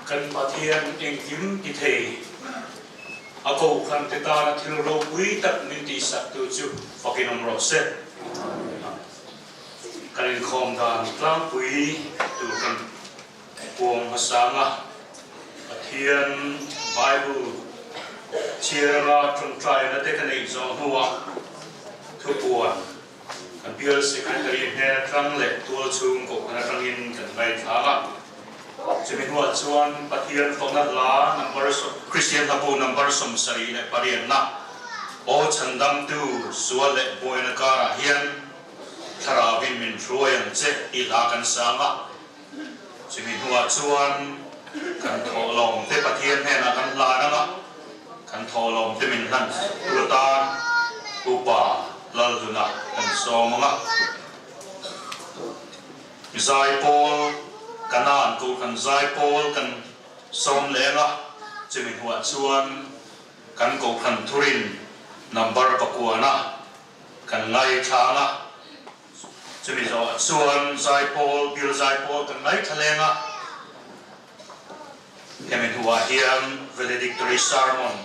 Kan Pathian engkim ti thei, a kohhran te tana thil ropui tak min tihsaktu chu fakin awm rawh se. Kan inkhawm dan tlangpui tur kan puang hmasa ang a, Pathian Bible chhiar anga tawngtaina te ka neih zawh hnuah thupuan kan Bial Secretary hnen atang leh tualchhung kohhran atangin kan ngaithla a. Chumi hnuah chuan Pathian fakna hla number Kristian hlabu number 78-na Aw Chhandamtu sual leh buaina karah hian Thlarauvin min hruai ang che tih hla kan sang a. Chumi hnuah chuan kan thawhlawm te Pathian hnenah kan hlan ang a, kan thawhlawm te min hlan tur atan Upa Lalhluna kan sawm ang a. Zaipawl Kanan Kohhran Zaipawl kan sawm leng a, chumi hnuah chuan kan Kohhran thurin number pakuana kan ngaithlang a, chumi zawhah chuan Zaipawl, Bill Zaipawl kan ngaithla leng a, hemi hnuah hian valedictory sermon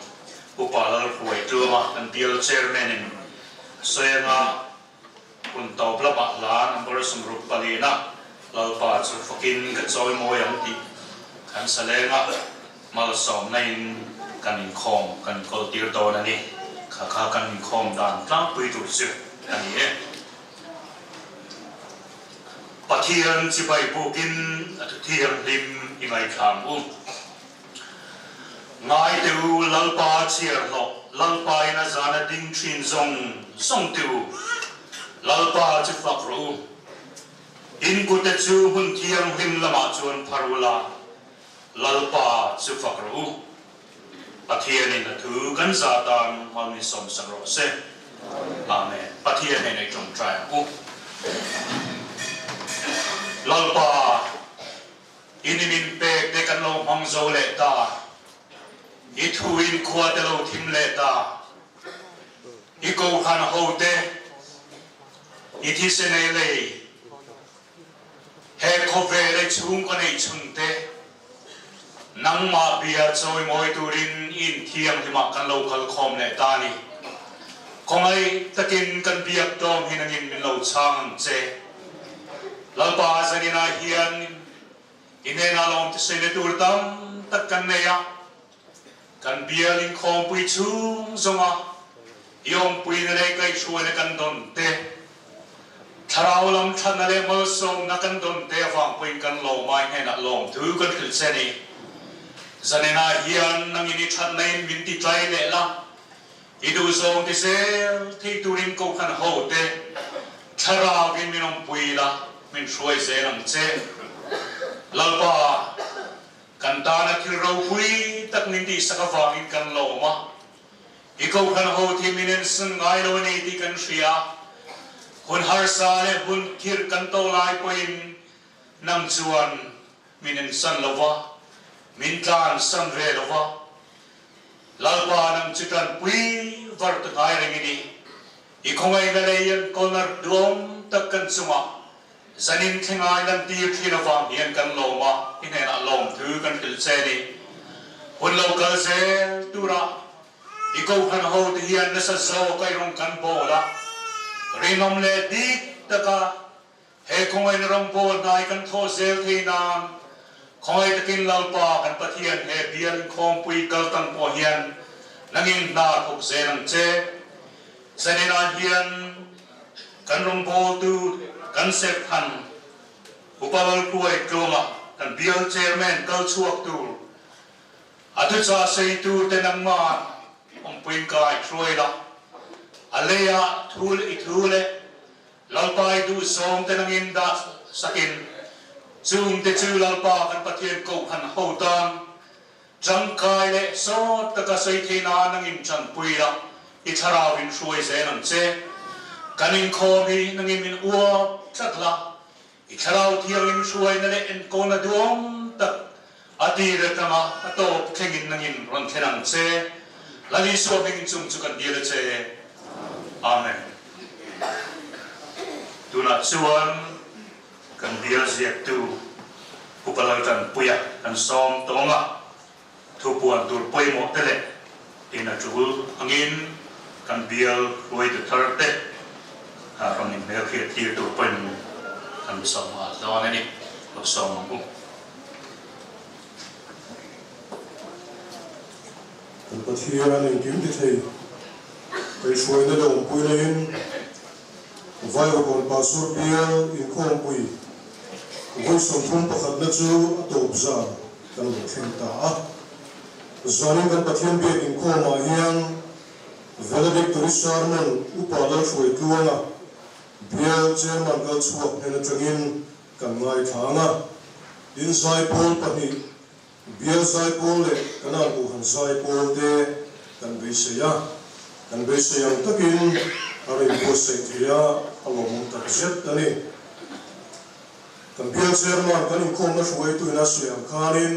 Upa Lalhruaitluanga kan Bill Chairman in a sawi ang a, Hun tawp lamah hla number 64 na Lalpa chu fakin ka chawi mawi ang tih kan sa leng a, malsawmna in kan inkhawm kan inkawl tir dawn a ni. Kha kha kan inkhawm dan tlangpui tur chu a ni e. Pathian chibai bukin a thuthianghlim i ngaithlang u. Ngai teh u, Lalpa chhiar hlawh, Lalpa in a zan a ding thin zawng zawng teh u, Lalpa chu fak rawh u. In kute chu hmun thianghlim lamah chuan phar u la, Lalpa chu fak rawh u. Pathianin a thu kan za tan hmal min sawmsak rawh se. Amen. Pathian hei nei tawngtai ang u. Lalpa. I ni min pek te kan lo hmang zo leh ta, i thu in khua te lo thim leh ta, i kohhran ho te, i thisen ei lei, he khawvel ei chhungkaw neih chhun te, nangmah bia chawimawi turin i inthianghlimah kan lo kal khawm leh ta a ni. Khawngaih takin kan biak tawm hi nangin min lo chhang ang che. Lalpa zaninah hian i hnenah lawm tisaina tur tam tak kan nei a, kan bial inkhawmpui chhung zawnga i awmpuina leh kaihhruaina kan dawn te, thlarau lam thatna leh malsawmna kan dawn te avang pawhin kan lawm a, i hnenah lawmthu kan hrilh che a ni. Zaninah hian nangin i thatna in min ti tlai leh la, I duhzawng ti zel thei turin Kohhran hote thlarauin min awmpui la, min hruai zel ang che. Lalpa, kan tana thil ropui tak min tihsak avangin kan lawm a, i Kohhran ho thi min ensan ngai lo a ni tih kan hria. Hun harsa leh hun khirh kan to lai pawhin nang chuan min ensan lo va, min tlansan ve lo va. Lalpa nang chu tanpui var ta ngai reng i ni. I khawngaihna lei an kawlna duhawm tak kan chungah zanin thlengai lantir thin avang hian kan lawm a, i hnenah lawmthu kan hrilh che a ni. Hun lo kal zel turah i kohhran ho te hian nasa zawk a i rawn kan bawl a, rinawm leh dik taka He khawngaihna rawngbawl hnai kan thawh zel thei nan khawngaih takin Lalpa kan Pathian he bial inkhawmpui kal tang pawh hian nangin hna thawk zel ang che. Zaninah hian kan rawngbawltu kan serhphan Upa Lalhruai Tluanga kan bial chairman kal chhuak tur a thuchah sei tur te nangmah awmpuiin kai hruai la, a leiah thu i thu leh Lalpa i duh zawng te nangin dah sakin chung te chu Lalpa kan Pathian kohhran ho tan tangkai leh sawt taka sawi thei nan nangin tanpui la, i thlarau in hruai zel ang che. Kan inkhawm hi nangin min uap tlat la, i thlarau thiangin hruaina leh enkawlna duhawm tak a tir atanga a tawp thlengin nangin rawn thlen ang che. Lal Isua hmingin chung chu kan dil a che. Amen. Tunah chuan kan bial ziaktu Upa. Upa Laltanpuia kan sawm tawng a, thu puan tur pawimawh te leh tin a tul angin kan bial hruaitu thar te rawn inhmelhriat tir tur pawhin kan sawm nghal dawn a ni. Lo sawm ang u. Kan Pathian engkim ti thei, kaihhruaina leh awmpuina in Vaivakawn Pastor bial inkhawmpui vawi 31 na chu a tawp zan kan lo thleng ta a. Zanin kan Pathian biak inkhawmah hian Valedictory Sermon Upa Lalhruai Tluanga bial Chairman kal chhuak hnen atangin kan ngaithla ang a. Tin zaipawl pahnih Bial zaipawl leh kan ankuhan zaipawl te kan beisei a, kan beisei ang takin a rawn buatsaih thei a, a lawmawm tak zet a ni. Kan bial chairman kan inkhawmna hruaituin a sawi ang khanin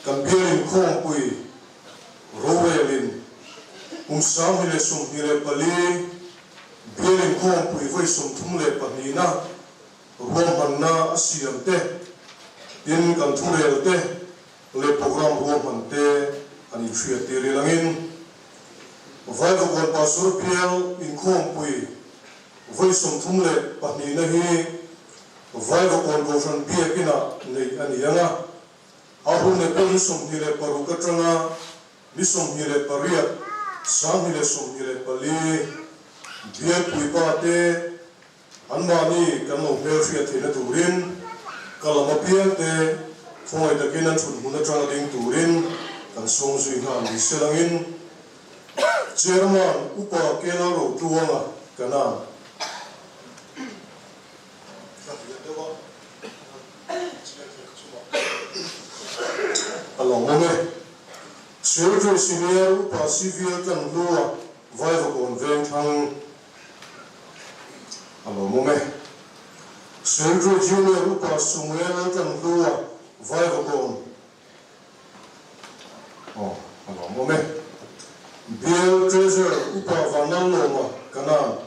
kan bial inkhawmpui rorelin kum 2024 bial inkhawmpui vawi 32 na Ruahmanna a siam te, tin kan thurel te leh program ruahman te an inhriat tir il angin Vaivakawn Pastor Bial inkhawmpui vawi 32 na hi Vaivakawn Kohhran Biakinah neih a ni ang a, a hun April ni 26 atanga ni 28, 2024 Bial puipa te Anmahni kan lo hmelhriat theihna turin ka lam apiang te khawngaih takin an thut hmun atanga ding turin kan sawm zui nghal ni se langin Chairman Upa Kela Rotluanga Kanan a lo awm e. Secretary Senior Upa Civil Tlanhlua Vaivakawn Vengthlang A lawmawm e. Secretary Junior Upa Samuel Laltlanhlua Vaivakawn Aw, a lawmawm e. Bial Treasurer Upa Vanlalawma Kanan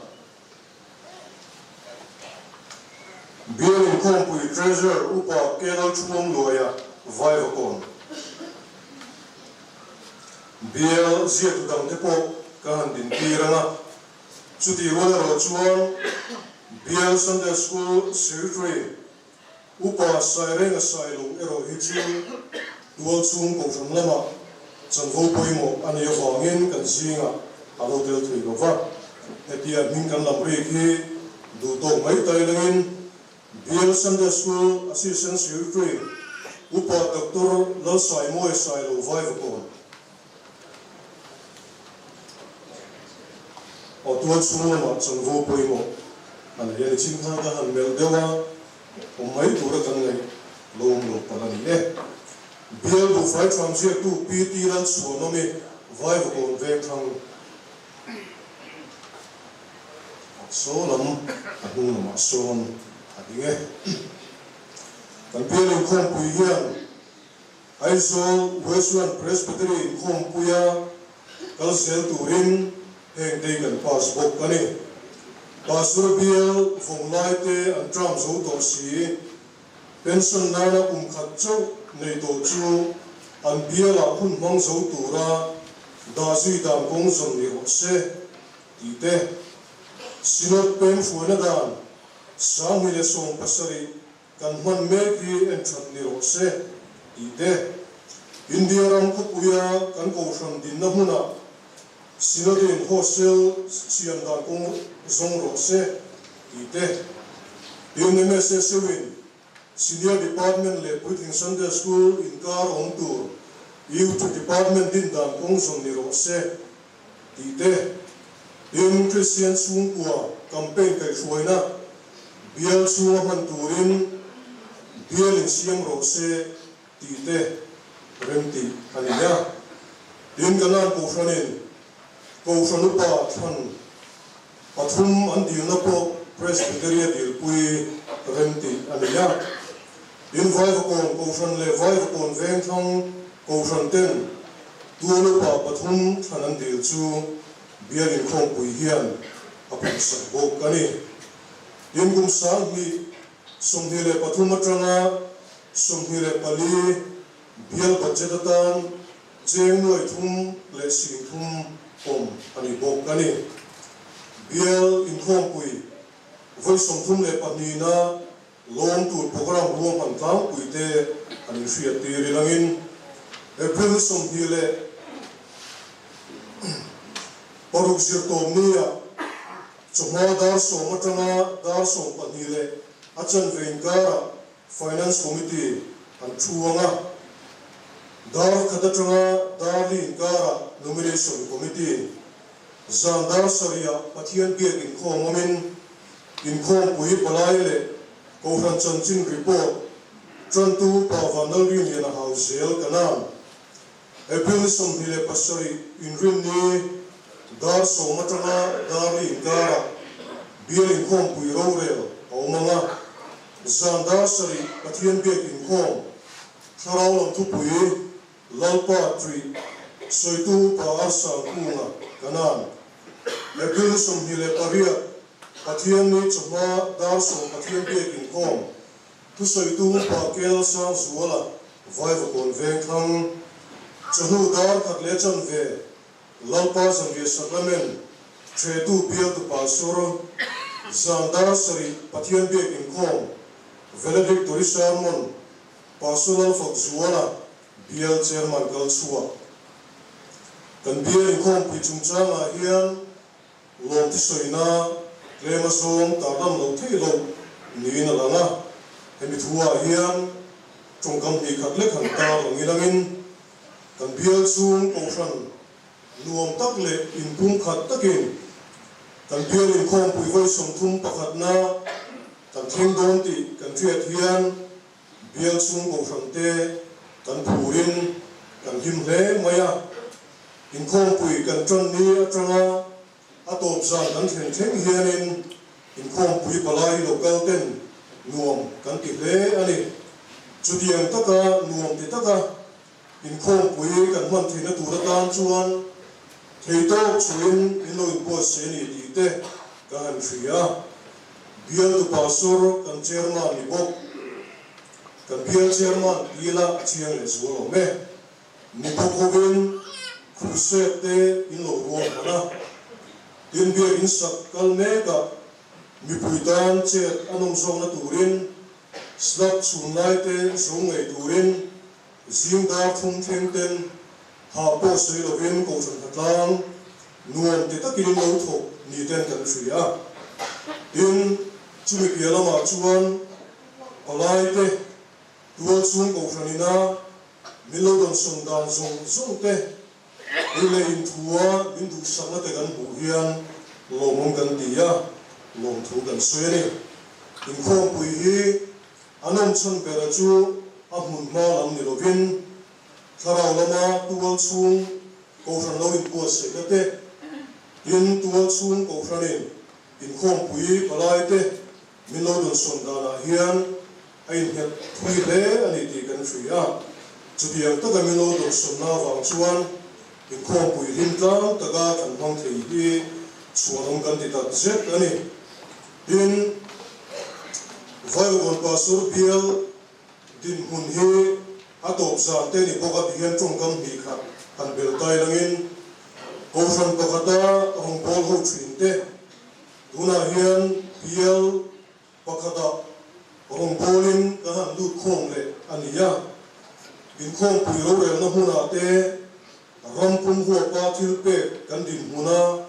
Bial Inkhawmpui Treasurer Upa Kelalthuamluaia Vaivakawn Bial ziaktu dangte pawh ka han dintir ang a, chutih rual erawh chuan Bial Sunday School Secretary Upa Sairenga Sailo erawh hi chu tual chhung kohhran lamah chanvo pawimawh a nih avangin kan zingah a lo tel thei lo va. Hetia hming kan lam rik hi duh tawk mai tai langin Bial Sunday School Assistant Secretary Upa Doctor Lalsaimawi Sailo Vaivakawn aw tual chhung lamah chanvo pawimawh a nei a ni. Chin khan ka han melh deuh a, awm mai tura kan ngaih lo awm lo palh a ni e. Bial Duhfai Thlam ziaktu PT Lalchhuanawmi Vaivakawn Vengthlang. Saw lam a hnung lamah sawn a ding e. Kan bial inkhawmpui hian Aizawl Wesleyan Presbytery inkhawmpuia kal zel turin heng te hi kan pass bawk a ni. Pastor bial vawng lai te an term zo tawh si. Pension nana kum khat chauh nei tawh chu an bialah hun hmang zo tura dah zui dan kawng zawn ni rawh se tih te, Synod peng hruaina dan 2017 kan hman mek hi en that ni rawh se tih te, India ram khawpuia kan kohhran dinna hmunah Synod-in hostel siam dan kawng zawng rawh se tih te, UNMSSU-in Senior Department leh Puitling Sunday School inkar awm tur Youth Department din dan kawng zawng ni rawh se tih te, tin Kristian chhungkua campaign kaihhruaina bial chhunga hman turin bial insiam rawh se tih te remtih a ni a. Tin, Kanan Kohhranin Kohhran upa thlan pathum an dilna pawh Presbytery-a dilpui remtih a ni a. Tin, Vaivakawn Kohhran leh Vaivakawn Vengthlang Kohhran ten tual upa pathum thlan an dil chu bial inkhawmpui hian a phuhsak bawk a ni. Tin, kum 2023 atanga. 24 bial budget atan cheng nuai thum leh sing thum awm a ni bawk a ni. Bial inkhawmpui vawi 32na lawm tur program ruahman tlangpui te an inhriat tir ilangin April 26 zirtawmnia chawhma dar 10 atanga dar 12 leh a chanve inkarah Finance Committee an thu ang a, dar khat atanga dar li inkarah Nomination Committee, zan dar sarihah Pathian biak inkhawm awmin inkhawmpui palai leh Kohhran chanchin report tantu Pa Vanlalrinliana hau zel kanan April 27 inrinni dar 10 atanga dar li inkarah bial inkhawmpui rorel a awm ang a, zan dar 7 Pathian biak inkhawm thlarau lam thupui Lalpa Trih sawitu Upa Arsang Kunga kanan April 28 Pathianni chawhma dar 10 Pathian biak inkhawm Thusawitu Upa Kel Sangzuala Vaivakawn Vengthlang, Chawhnu dar khat leh chanve, Lalpa Zanriah Sacrament, Thretu Bialtu Pastor, Zan dar 7 Pathian Biak Inkhawm, Valedictory Sermon, Pastor Lalfakzuala, Bial Chairman kal chhuak. Kan bial inkhawmpui chungchangah hian Lawm thusawina tlem a zawng tarlan loh theih loh niin a lang a, hemi thuah hian tawngkam hnih khat lek han tar lang ilangin kan bial chhung kohhran nuam tak leh inpum khat takin kan bial inkhawmpui vawi 31na kan thleng dawn tih kan hriat hian bial chhung kohhran te kan phurin kan hlim hle mai a. Inkhawmpui kan tan ni atanga a tawp zan kan thlen thleng hianin inkhawmpui palai local ten nuam kan ti hle a ni. Chutiang taka nuam ti taka inkhawmpui kan hman theihna tur atan chuan thei tawk chhuin in lo inbuatsaih a ni tih te ka han hria. Bialtu Pastor kan Chairman ni bawk. Kan bial Chairman ti ila a chiang leh zual awm e. Mi bawk hovin crusade te in lo rual hman a, tin biak in sak kal mekah mipui tan chet a nawm zawkna turin slab chhun lai te zo ngei turin zing dar thum thleng ten hah pawh sawi lovin kohhran hnatlang nuam ti takin in lo thawk ni ten kan hria. Tin, chumi piah lamah chuan palai te tual chhung kohhran ina Min lo dawnsawn dan zawng zawng te, ei leh inthua min duhsakna te kan hmuh hian lawmawm kan ti a, lawmthu kan sawi a ni. Inkhawmpui hi a nawmchhan bera chu a hmun hma lam ni lovin, thlarau lama tual chhung kohhran lo inbuatsaihna te, tin tual chhung kohhranin inkhawmpui palai te min lo dawnsawn danah hian a innghet thui hle a ni tih kan hria. Chutiang taka min lo dawnsawnna avang chuan inkhawmpui hlim tlang taka kan hmang thei hi chhuanawm kan ti tak zet a ni. Tin, Vaivakawn Pastor bial dinhmun hi a tawp zan te ni bawk a ti hian tawngkam hnih khat han bel tai langin Kohhran pakhata rawngbâwl ho thin te tunah hian bial Pakhatah rawngbawlin kan han lut khawm leh a ni a, inkhawmpui rorelna hmunah te ram pum huapa thil pek kan dinhmuna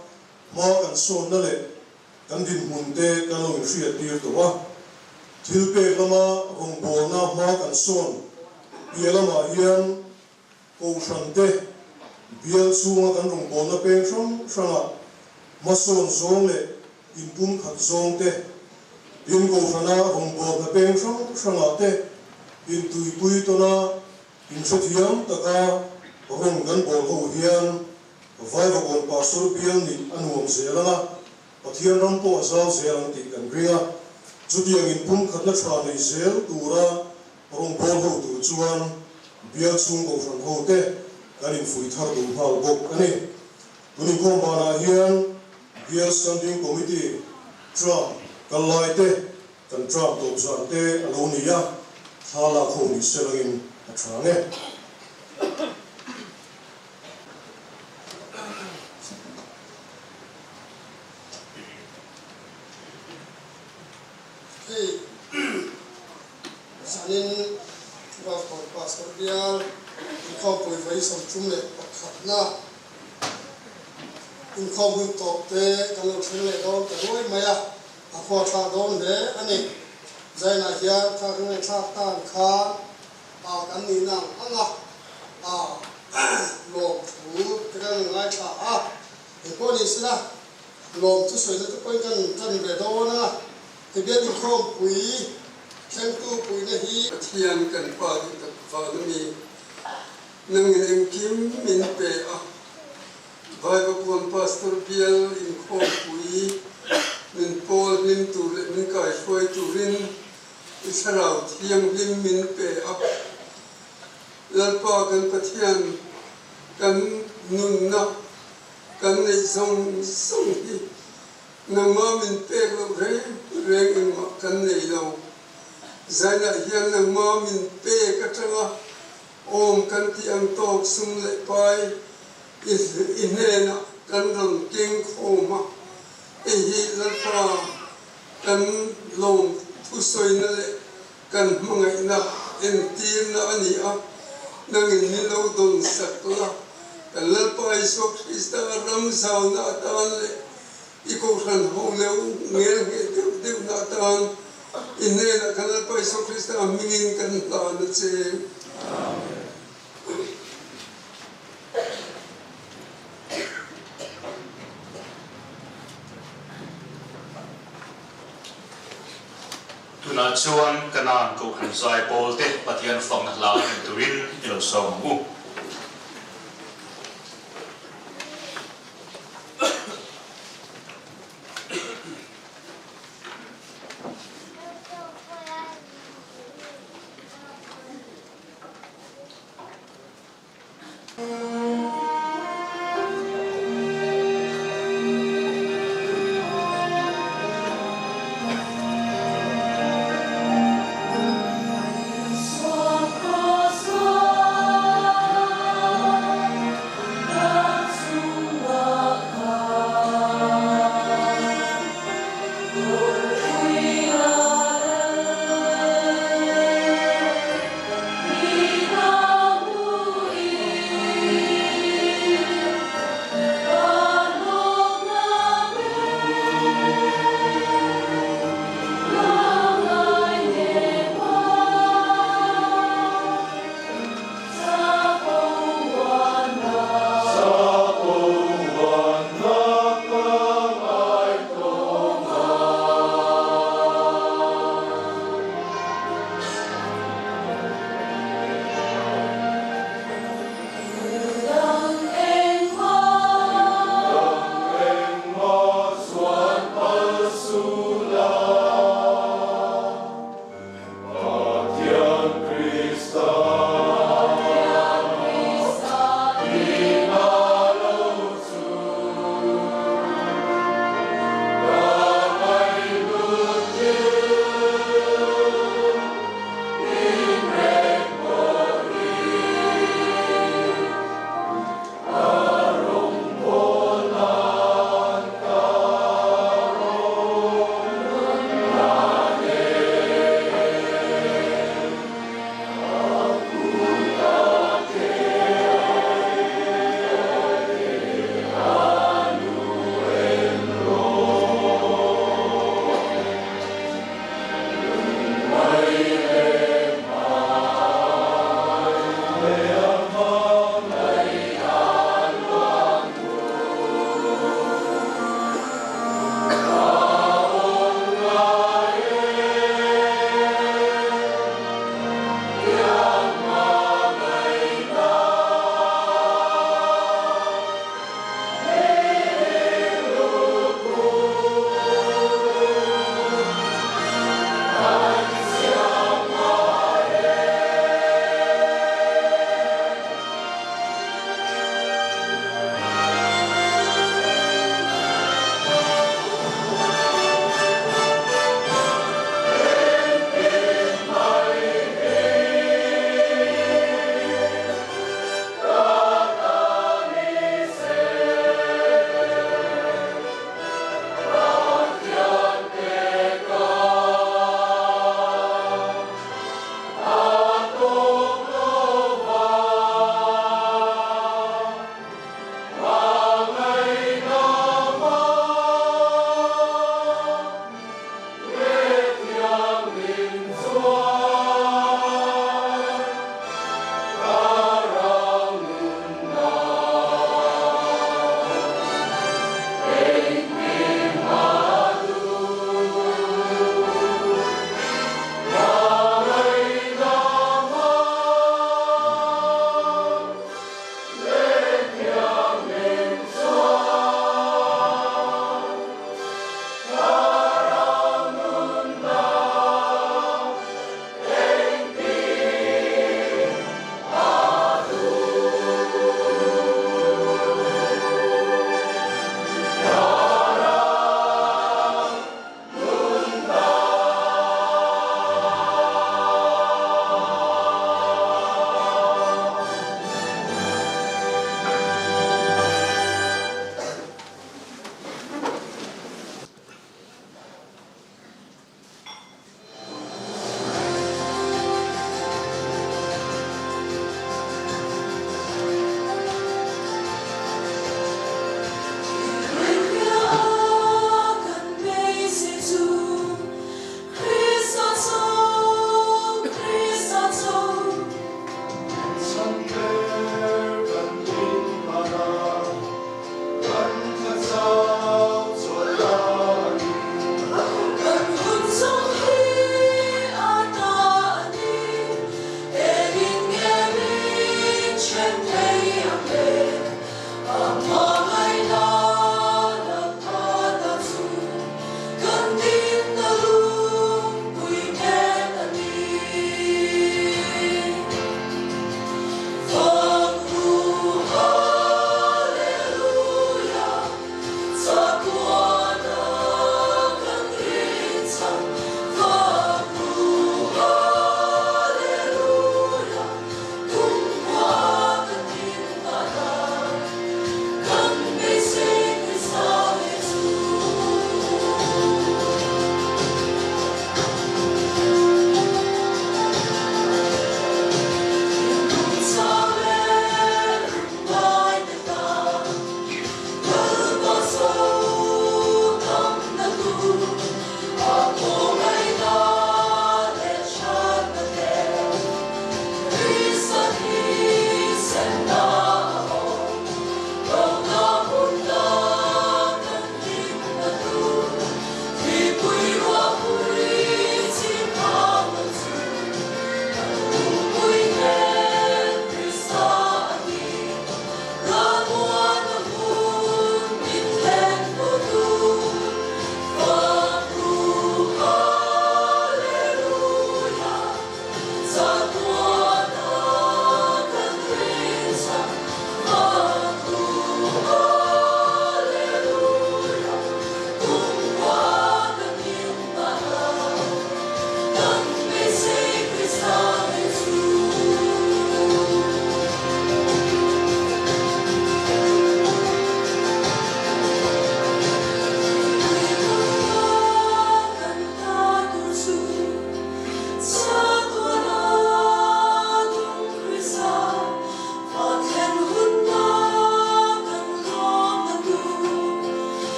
hma kan sawnna leh kan dinhmun te kan lo inhriat tir tawh a. Thil pek lama rawngbawlna hma kan sawn piah lamah hian Kohhran te bial chhunga kan rawngbawlna peng hrang hrangah hmasawn zawng leh inpum khat zawng te, tin Kohhrana rawngbawlna peng hrang hrangah te intuipui tawna inhrethiam taka rawn kan bawl ho hian Vaivakawn Pastor bial nih a nuam zel ang a, Pathian ram pawh a zau zel ang tih kan ring a, chutiang inpumkhatna tha nei zel tura Rawngbâwl ho tur chuan bial chhung kohhran ho te kan infuih thar duh nghal bawk a ni. Tun inkhawm banah hian bial Standing Committee term kal lai te kan term tawp zan te a lo ni a. Thla lak ho ni se langin a tha ang e. Hei zanin Ralkawn Pastor Bial inkhawmpui vawi 31na inkhawm hun tawp te kan lo thleng leh dawn ta ruai mai a, a khua thlah dawn hle a ni. Zainah hian thla kan ngaihthlak tan khan a kan nihna ang ang a, a lawmthu te kan ngaithla a, engpawh ni sela Lawm chu sawina te pawhin kan tan ve dawn a, he bial inkhawmpui thlengtu puihna hi. Pathian kan Pa duh tak van a mi, nangin engkim min pe a, Vaivakuan Pastor bial inkhawmpui min pawl hlim tur leh min kaihruai turin i thlarau thianghlim min pe a, Lalpa kan Pathian kan nunna Kan neih zawng zawng hi nangmah min pek loh reng reng engmah kan nei lo. Zainah hian nangmah min pek atanga awm kan tih ang tawk sum leh pai i i hnenah kan rawn keng khawm a, hei hi Lalpa kan lawm thusawina leh kan hmangaihna entirna a ni a, nangin min lo dawn sak la, kan Lalpa Isua Krista ram zauna atan leh i kohhran ho leu ngel ngheh deuh deuhna atan i hnenah kan Lalpa Isua Krista hmingin kan hlan a che. Amen. Tunah chuan Kanaan Kohhran zai pawl te Pathian fakna hla en turin i lo sawm ang u.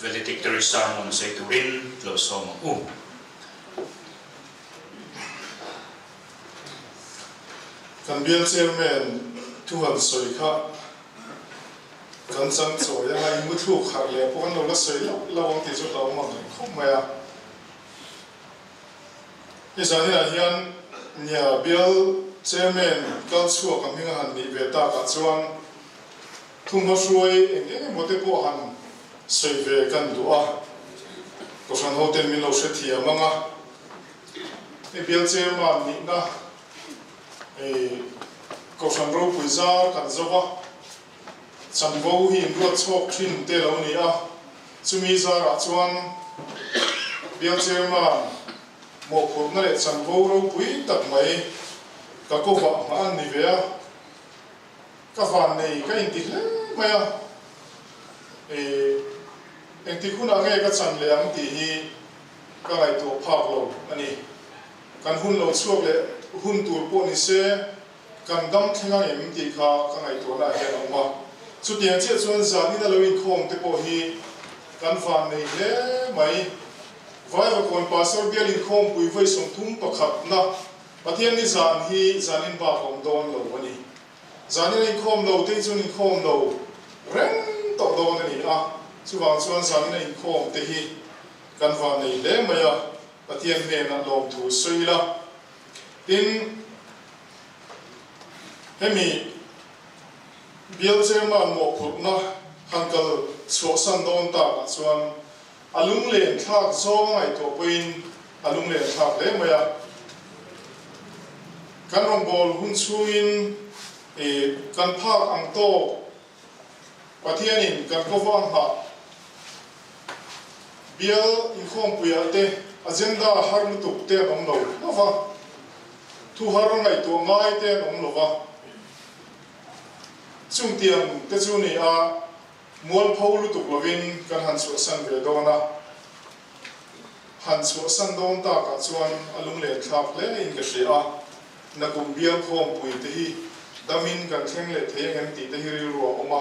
Valedictory Sermon sawi turin lo sawm ang u. Kan bial Chairman thu han sawi kha kan chang chawi anga in muthluk harh leh pawh kan lo la sawi loh loh ang tih chu hlauhawm ang reng khawp mai a. Nizan inah hian nia bial Chairman kal chhuak a hming a han nih ve takah chuan thumhma hruai eng eng emaw te pawh han sawi ve kan duh a, Kohhran hoten min lo hrethiam ang a, hei bial Chairman nihna hei Kohhran ropui zar kan zo va, chanvo hi inruat chhawk thin te lo ni a, chumi zarah chuan bial Chairman mawhphurhna leh chanvo ropui tak mai ka kovah hma an ni ve a, ka van nei ka inti hle mai a, ih engtik hunah nge ka chan leh ang tih hi ka ngaihtuah phak lo a ni. Kan hun lo chhuak leh hun tur pawh ni se, Kan dam thleng ang em tih kha ka ngaihtuahna ah hian a awm a. Chutiang chiah chuan zanin a lo inkhawm te pawh hi kan van nei hle mai. Vaivakawn Pastor bial inkhawmpui vawi 31 na Pathianni zan hi zanin bak a awm dawn lo a ni. Zanin a inkhawm lo te hi chuan inkhawm lo reng tawh dawn a ni a. Chuvang chuan zanin a inkhawm te hi kan van nei hle mai a, Pathian hnenah lawmthu sawi ila. Tin, hemi bial chairman mawhphurhna han kal chhuahsan dawn takah chuan a lunglen thlak zawng a ngaihtuah pawhin a lunglen thlak hle mai a. Kan rawngbâwl hun chhungin kan phak ang tawk Pathianin kan khawvang nghah bial inkhawmpuiah te agenda har lutuk te an awm lo lova, thu har ngaihtuah ngai te an awm lova, chungtiang te chu ni a mualpho lutuk lovin kan han chhuahsan ve dawn a, han chhuahsan dawn takah chuan a lunglen thlak hle in ka hria a. Nakum bial khawmpui te hi damin kan thleng leh thei ang em tih te hi rilru a awm a,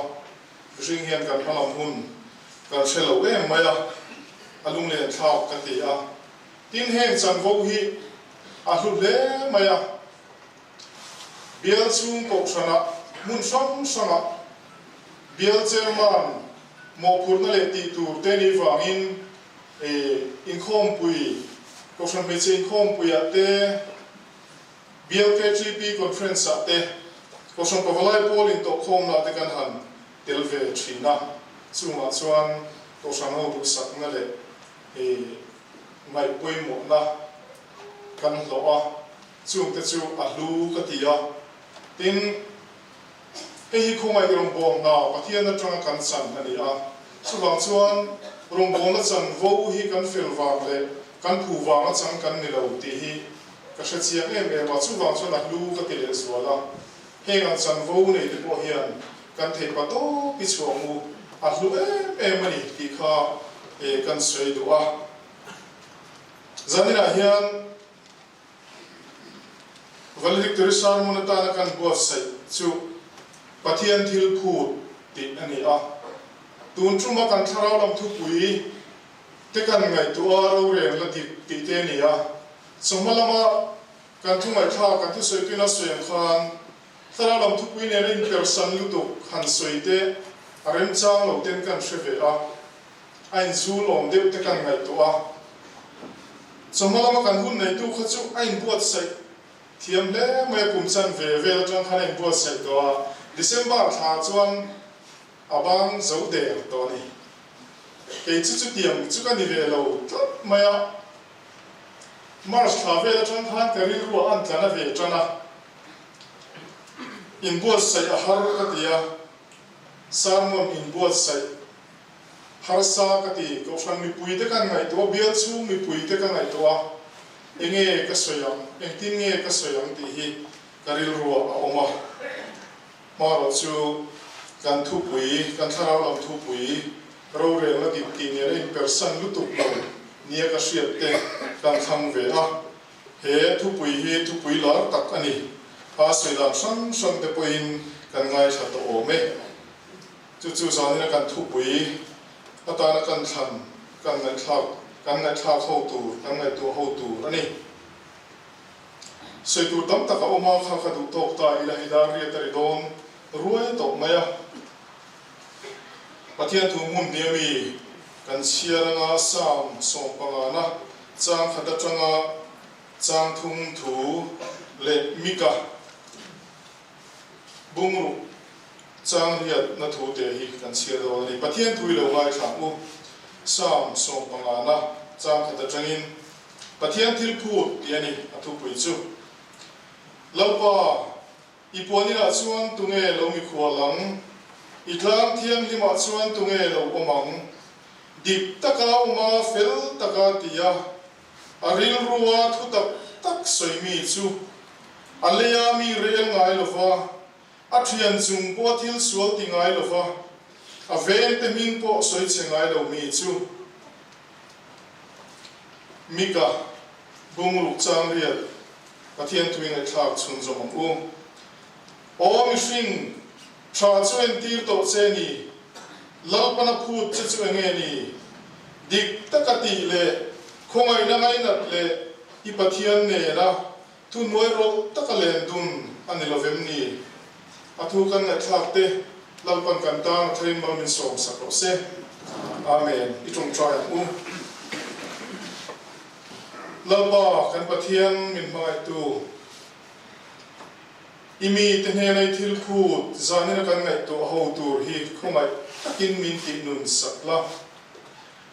mihring hian kan hmalam hun kan hre lo em mai a, a lunglen thlak ka ti a. Tin heng chanvo hi a hlu hle mai a, bial chhung kohhranah hmun hrang hrangah bial chairman mawhphurhna leh tih tur te nih vangin inkhawmpui, kohhran hmeichhe inkhawmpuiah te, BLKTP Conference ah te, Kohhran Pavalai pawl intawhkhawmna te kan han tel ve thin a, chungah chuan Kohhran ho duhsakna leh ngaih pawimawhna kan hlawh a, chungte chu a hlu ka ti a. Tin, hei hi khawngaih rawngbawm hna Pathian atanga kan chan a ni a, chuvang chuan rawngbawlna chanvo hi kan fel vang leh kan phu vanga chang kan ni lo tih hi Ka hre chiang em em a, chuvang chuan a hlu ka ti leh zual a. Heng ang chanvo nei te pawh hian kan theih pa tawp i chhuang u, a hlu em em a ni tih kha kan sawi duh a. Zaninah hian Valedictory Sermon atana kan buatsaih chu Pathian thil phut tih a ni a. Tun tuma kan thlarau lam thupui te kan ngaihtuah a roreng la dik tih te a ni a. Chawhma lama kan thu ngaihthlak kan thusawi tuina sawi ang khan thlarau lam thupui nena inpersan lutuk han sawi te a remchang lo ten kan hre ve a, a inzul awm deuh te kan ngaihtuah a. Chawhma lama kan hun neitu kha chu a inbuatsaih thiam hle mai a, kum chan ve vel atang khan a inbuatsaih tawh a, December thla chuan a bang zo der tawh a ni. Kei chu chutiang chu ka ni ve lo tlat mai a. March thla vel atang khan ka rilru ah an tla na ve tan a, inbuatsaih a har ka ti a, sermon inbuatsaih harsa ka ti, Kohhran mipui te kan ngaihtuah a, bial chhung mipui te ka ngaihtuah a, enge ka sawi ang, engtin nge ka sawi ang tih hi ka rilru ah a awm a. Hmarawh chu kan thupui, kan thlarau lam thupui rorelna dik tih nen a inpersan lutuk lo nia ka hriat te kan thlang ve a. He thupui hi thupui lar tak a ni. A sawi dan hrang hrang te pawhin kan ngaithla tawh awm e. Chu chu zanina kan thupui atana kan thlan kan ngaihthlak kan ngaihthlak ho tur kan ngaihtuah ho tur a ni. Sawi tur tam tak a awm a, kha kha duh tawk ta ila hei dar riat a ri dawn ruai tawh mai a. Pathian thu hmun hnia mi kan chhiar anga Psalm sawmpangana chang khat atanga chang thum thu leh Mika bungruk chang riatna thu te hi kan chhiar dawn a ni. Pathian thu i lo ngaithla ang u. Psalm sawmpangana chang khat atangin Pathian thil phut tih a ni a thupui chu. Lalpa, i puaninah chuan tunge lo mikhual ang? I tlang thianghlimah chuan tunge lo awm ang? Dik taka awma fel taka ti a, a rilrua thu tak tak sawi mi chu a leia mi rel ngai lova, a thian chung pawh thil sual ti ngai lova, a vengte hming pawh sawi chhe ngai lo mi chu. Mika, Bungruk chang riat, Pathian tui ngaihthlak chhun zawm ang u. Aw mihring, tha chu entir tawh che ni, Lalpana phut che chu enge ni? Dik taka tih leh khawngaihna ngainat leh i Pathian nena thu hnuai rawlh taka len dun a ni lovem ni? A thu kan ngaihthlak te Lalpan kan tan a tharin mal min sawm sak rawh se. Amen. I tawngtai ang u. Lalpa kan Pathian min hmangaihtu, i mite hnena i thil phut zanina kan ngaihtuah ho tur hi khawngaih takin min tih nun sak la.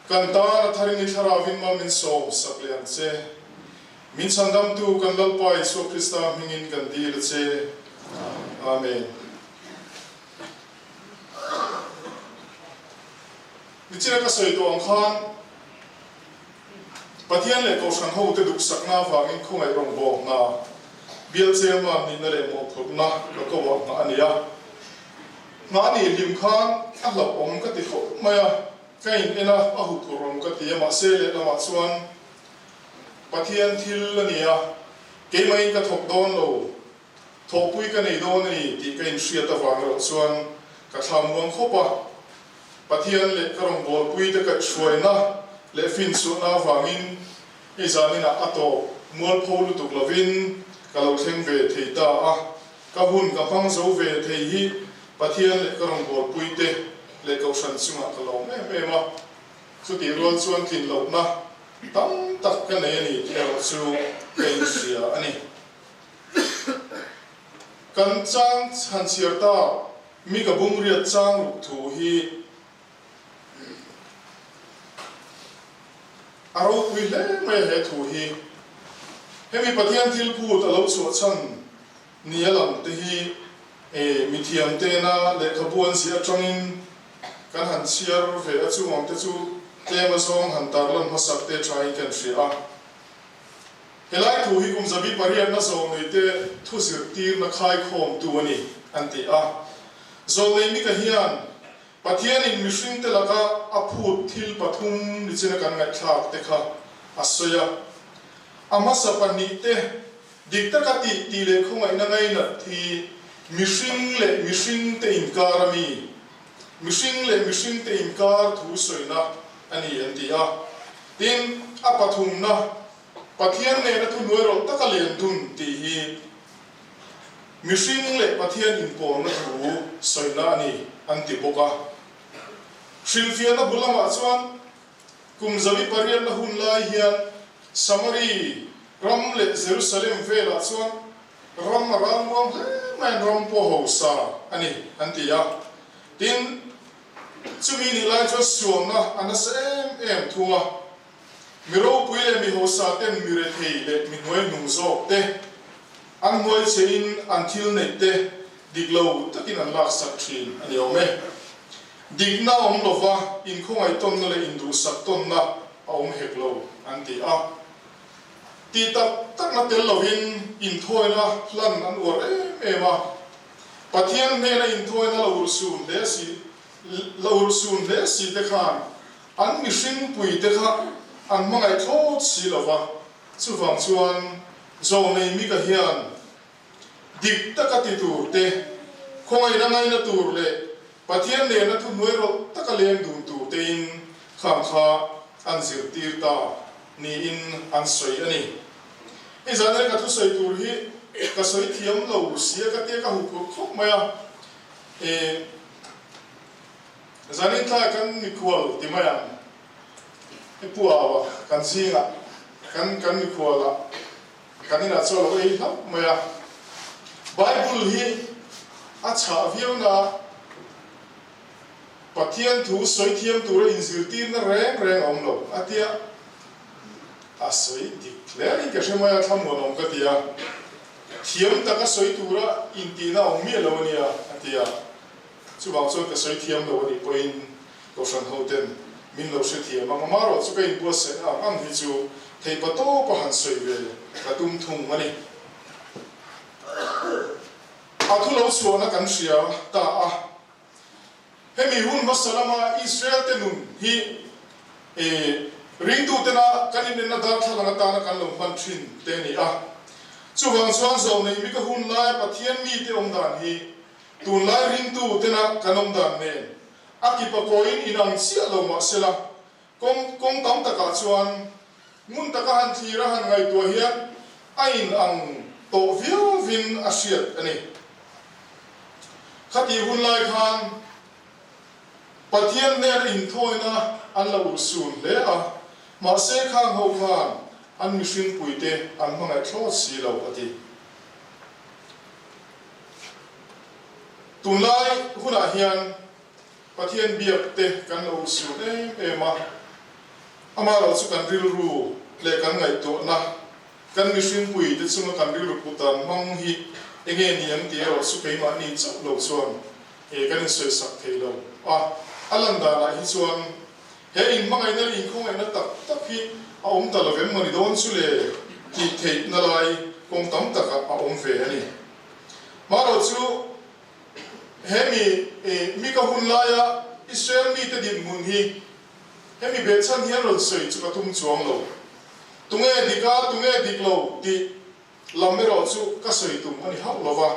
Kan tan a tharin i thlarauvin mal min sawm sak leh ang che. Min chhandamtu kan Lalpa Isua Krista hmingin kan dil a che. Amen. Nichina ka sawi tawh ang khan Pathian leh Kohhran hote duhsakna avangin khawngaih rawngbawk hna, bial chairman nihna leh mawhphurhna ka ko ah nghah a ni a. Nghah a nih hlim khan a hlauhawm ka ti khawp mai a, ka in en a, a huphurhawm ka ti a, mahse lehlamah chuan Pathian thil a ni a, keimahin ka thawk dawn lo. Thawhpui ka nei dawn a ni tih ka inhriat avang erawh chuan ka thlam muang khawp a. Pathian leh ka rawngbawlpuite kaihhruaina leh finchhuahna avangin hei zaninah a tawp mualpho lutuk lovin ka lo thleng ve thei ta a. Ka hun ka hmang zo ve thei hi Pathian leh ka rawngbawlpuite leh Kohhran chungah ka lawm em em a. Chutih rual chuan tlin lohna tam tak ka nei a ni tih erawh chu ka inhria a ni. Kan chang chhan chhiar ta mi ka bung riat chang ruk thu hi a ropui hle mai a he thu hi. Hemi Pathian thil phut a lo chhuah chhan ni a lang te hi e mithiam tena lehkhabu an ziah atangin kan han chhiar ve a chungawng te chu tlem azawng han tarlan hmasak te thain kan hria a. Helai thu hi kum zabi pariatna zawlneite thu zirtirna khaikhawmtu a ni, an ti a. Zawlnei Mika hian Pathianin mihringte laka a phut thil pathum nichina kan ngaihthlak te kha a sawi a. A hmasa pahnihte dik taka tih tih leh khawngaihna ngainat hi mihring leh mihringte inkar a mi, mihring leh mihringte inkar thu sawina a ni an ti a. Tin, a pathumna, Pathian nena thuhnuai rawlh taka len dun tih hi mihring leh Pathian inpawlna thu sawina a ni an ti bawk a. Hrilhfiahna bul lamah chuan kum zawi pariatna hun lai hian Samari ram leh Jerusalem velah chuan ram a ralmuang hle maiin ram pawh hausa a ni an ti a. Tin, Chumi nih lai chuan sualna a nasa em em thung a, mi ropui leh mi hausa ten mi rethei leh mi hnuaihnung zawk te an hnuai chhein an thil neih te dik lo takin an laksak thin a ni awm e. Dikna a awm lova inkhawngaih tawnna leh induhsak tawnna a awm hek lo an ti a. Tih tak takna tel lovin inthawina hlan an uar em em a. Pathian hnena inthawina la urhsun hle si la urhsun hle si te khan an mihringpui te kha an hmangaih thlawt si lo va, chuvang chuan Zawlnei Mika hian dik taka ti tur te, khawngaihna ngaina tur leh Pathian nena thuhnuai rawlh taka leng dun tur tein. Khang kha an zirtir ta niin an sawi a ni. Hei zan ka thusawi tur hi ka sawi thiam lo sia ka tia ka huphurh khawp mai a. E zanin thlai kan mikhual ti mai ang. I pu au a, kan zingah kan kan mikhual ah kan inah chuan lo ei hlauh mai a. Bible hi a chhah viau na Pathian thu sawi thiam tura inzirtirna reng reng a awm lo a tia, a sawi dik hle in ka hre mai a, thlamuanawm ka ti a, thiam taka sawi tura intihna a awm miah lo a nia a ti a, chuvang chuan ka sawi thiam lo a nih pawhin Kohhran hoten min lo hrethiam ang, amaherawhchu ka inbuatsaihna ang ang hi chu theihpa tawpa han sawi ve ka tum thung a ni. A thu lo chhuahna kan hria ta a. Hemi hun hmasa lama Israel-te nun hi e ringtutena kan inenna darthlalang atana kan lo hman thin te a ni a. Chuvang chuan zawhneih mi ka hun laia Pathian mite awm dan hi tunlai ringtutena kan awm dan nen a kipa kawiin inang chiah lo mah sela, kawng kawng tam takah chuan ngun taka han thlir a han ngaihtuah hian a inang tawh viauvin a hriat a ni. Khatih hun lai khan Pathian hnena inthawina an lo urhsun hle a, mahse khang ho khan an mihringpuite an hmangaih thlawt si lo a ti. Tunlai hunah hian Pathian biak te kan lo urhsun em em a, amaherawhchu kan rilru leh kan ngaihtuahna, kan mihringpui te chunga kan rilru put dan hmang hi enge ni ang tih erawh chu keimahni chauh lo chuan kan insawisak thei lo a. A lan danah hi chuan he inhmangaihna leh inkhawngaihna tak tak hi a awm ta lo em maw ni dawn chu le tih theihna lai kawng tam takah a awm ve a ni. Hmarawh chu hemi mi ka hun laia Israel mite dinhmun hi hemi behchhan hian rawn sawi chu ka tum chuang lo. Tunge dik a, tunge dik lo tih lam erawh chu ka sawi tum a ni hauh lo va.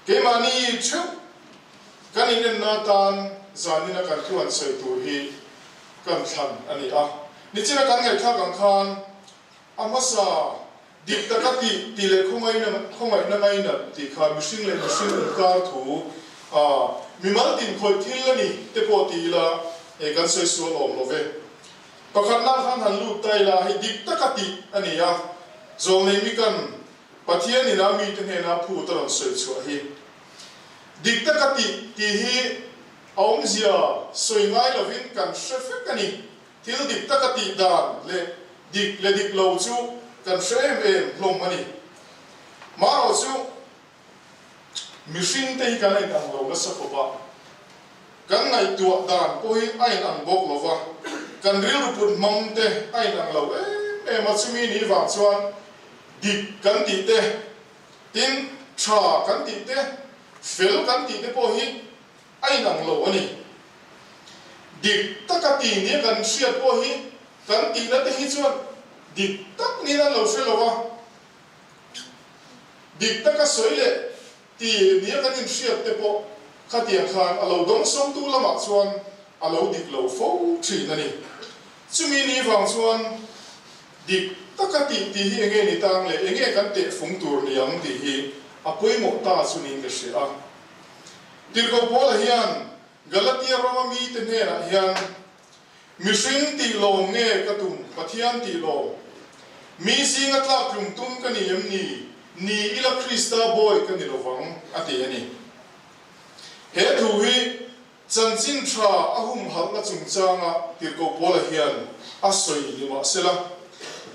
Keimahni theuh kan inenna atan zanina kan thu han sawi tur hi kan thlan a ni a. Nichina kan ngaihthlak ang khan a hmasa Dik taka tih, tih leh khawngaihna, khawngaihna ngainat tih kha mihring leh mihring inkar thu a mimal tin khawih thil a ni te pawh ti ila e kan sawi sual awm lo ve. Pakhatna khan han lut ta ila hei dik taka tih a ni a, zawlnei mi kan Pathian ina mite hnena phut a rawn sawi chhuah hi. Dik taka tih tih hi a awmzia sawi ngai lovin kan hre vek a ni. Thil dik taka tih dan leh dik leh dik lo chu kan hre em em hlawm a ni. Marawh chu mihring te hi kan a inang lo nasa khawp a, kan ngaihtuah dan pawh hi a inang bawk lo va, kan rilru put hmang te a inang lo em em a, chumi ni vang chuan dik kan tih te, tin tha kan tih te, fel kan tih te pawh hi a inang lo a ni. Dik taka ti nia kan hriat pawh hi kan tihna te hi chuan dik tak niin an lo hre lo a, dik taka sawi leh ti nia kan inhriat te pawh khatiang khan a lo dawngsawngtu lamah chuan a lo dik lo fo thin a ni. Chumi ni vang chuan dik taka tih tih hi enge ni tang leh enge kan tehfung tur ni ang tih hi a pawimawh ta chu niin ka hria a. Tirhkoh Paula hian Galatia rama mite hnenah hian, Mihring tih lawm nge ka tum, Pathian tih lawm? Mi zinga tlak tlum tum ka ni em ni? Ni ila Krista bawi ka ni lovang, a ti a ni. He thu hi chanchin tha a humhalhna chungchanga Tirhkoh Paula hian a sawi ni mah sela,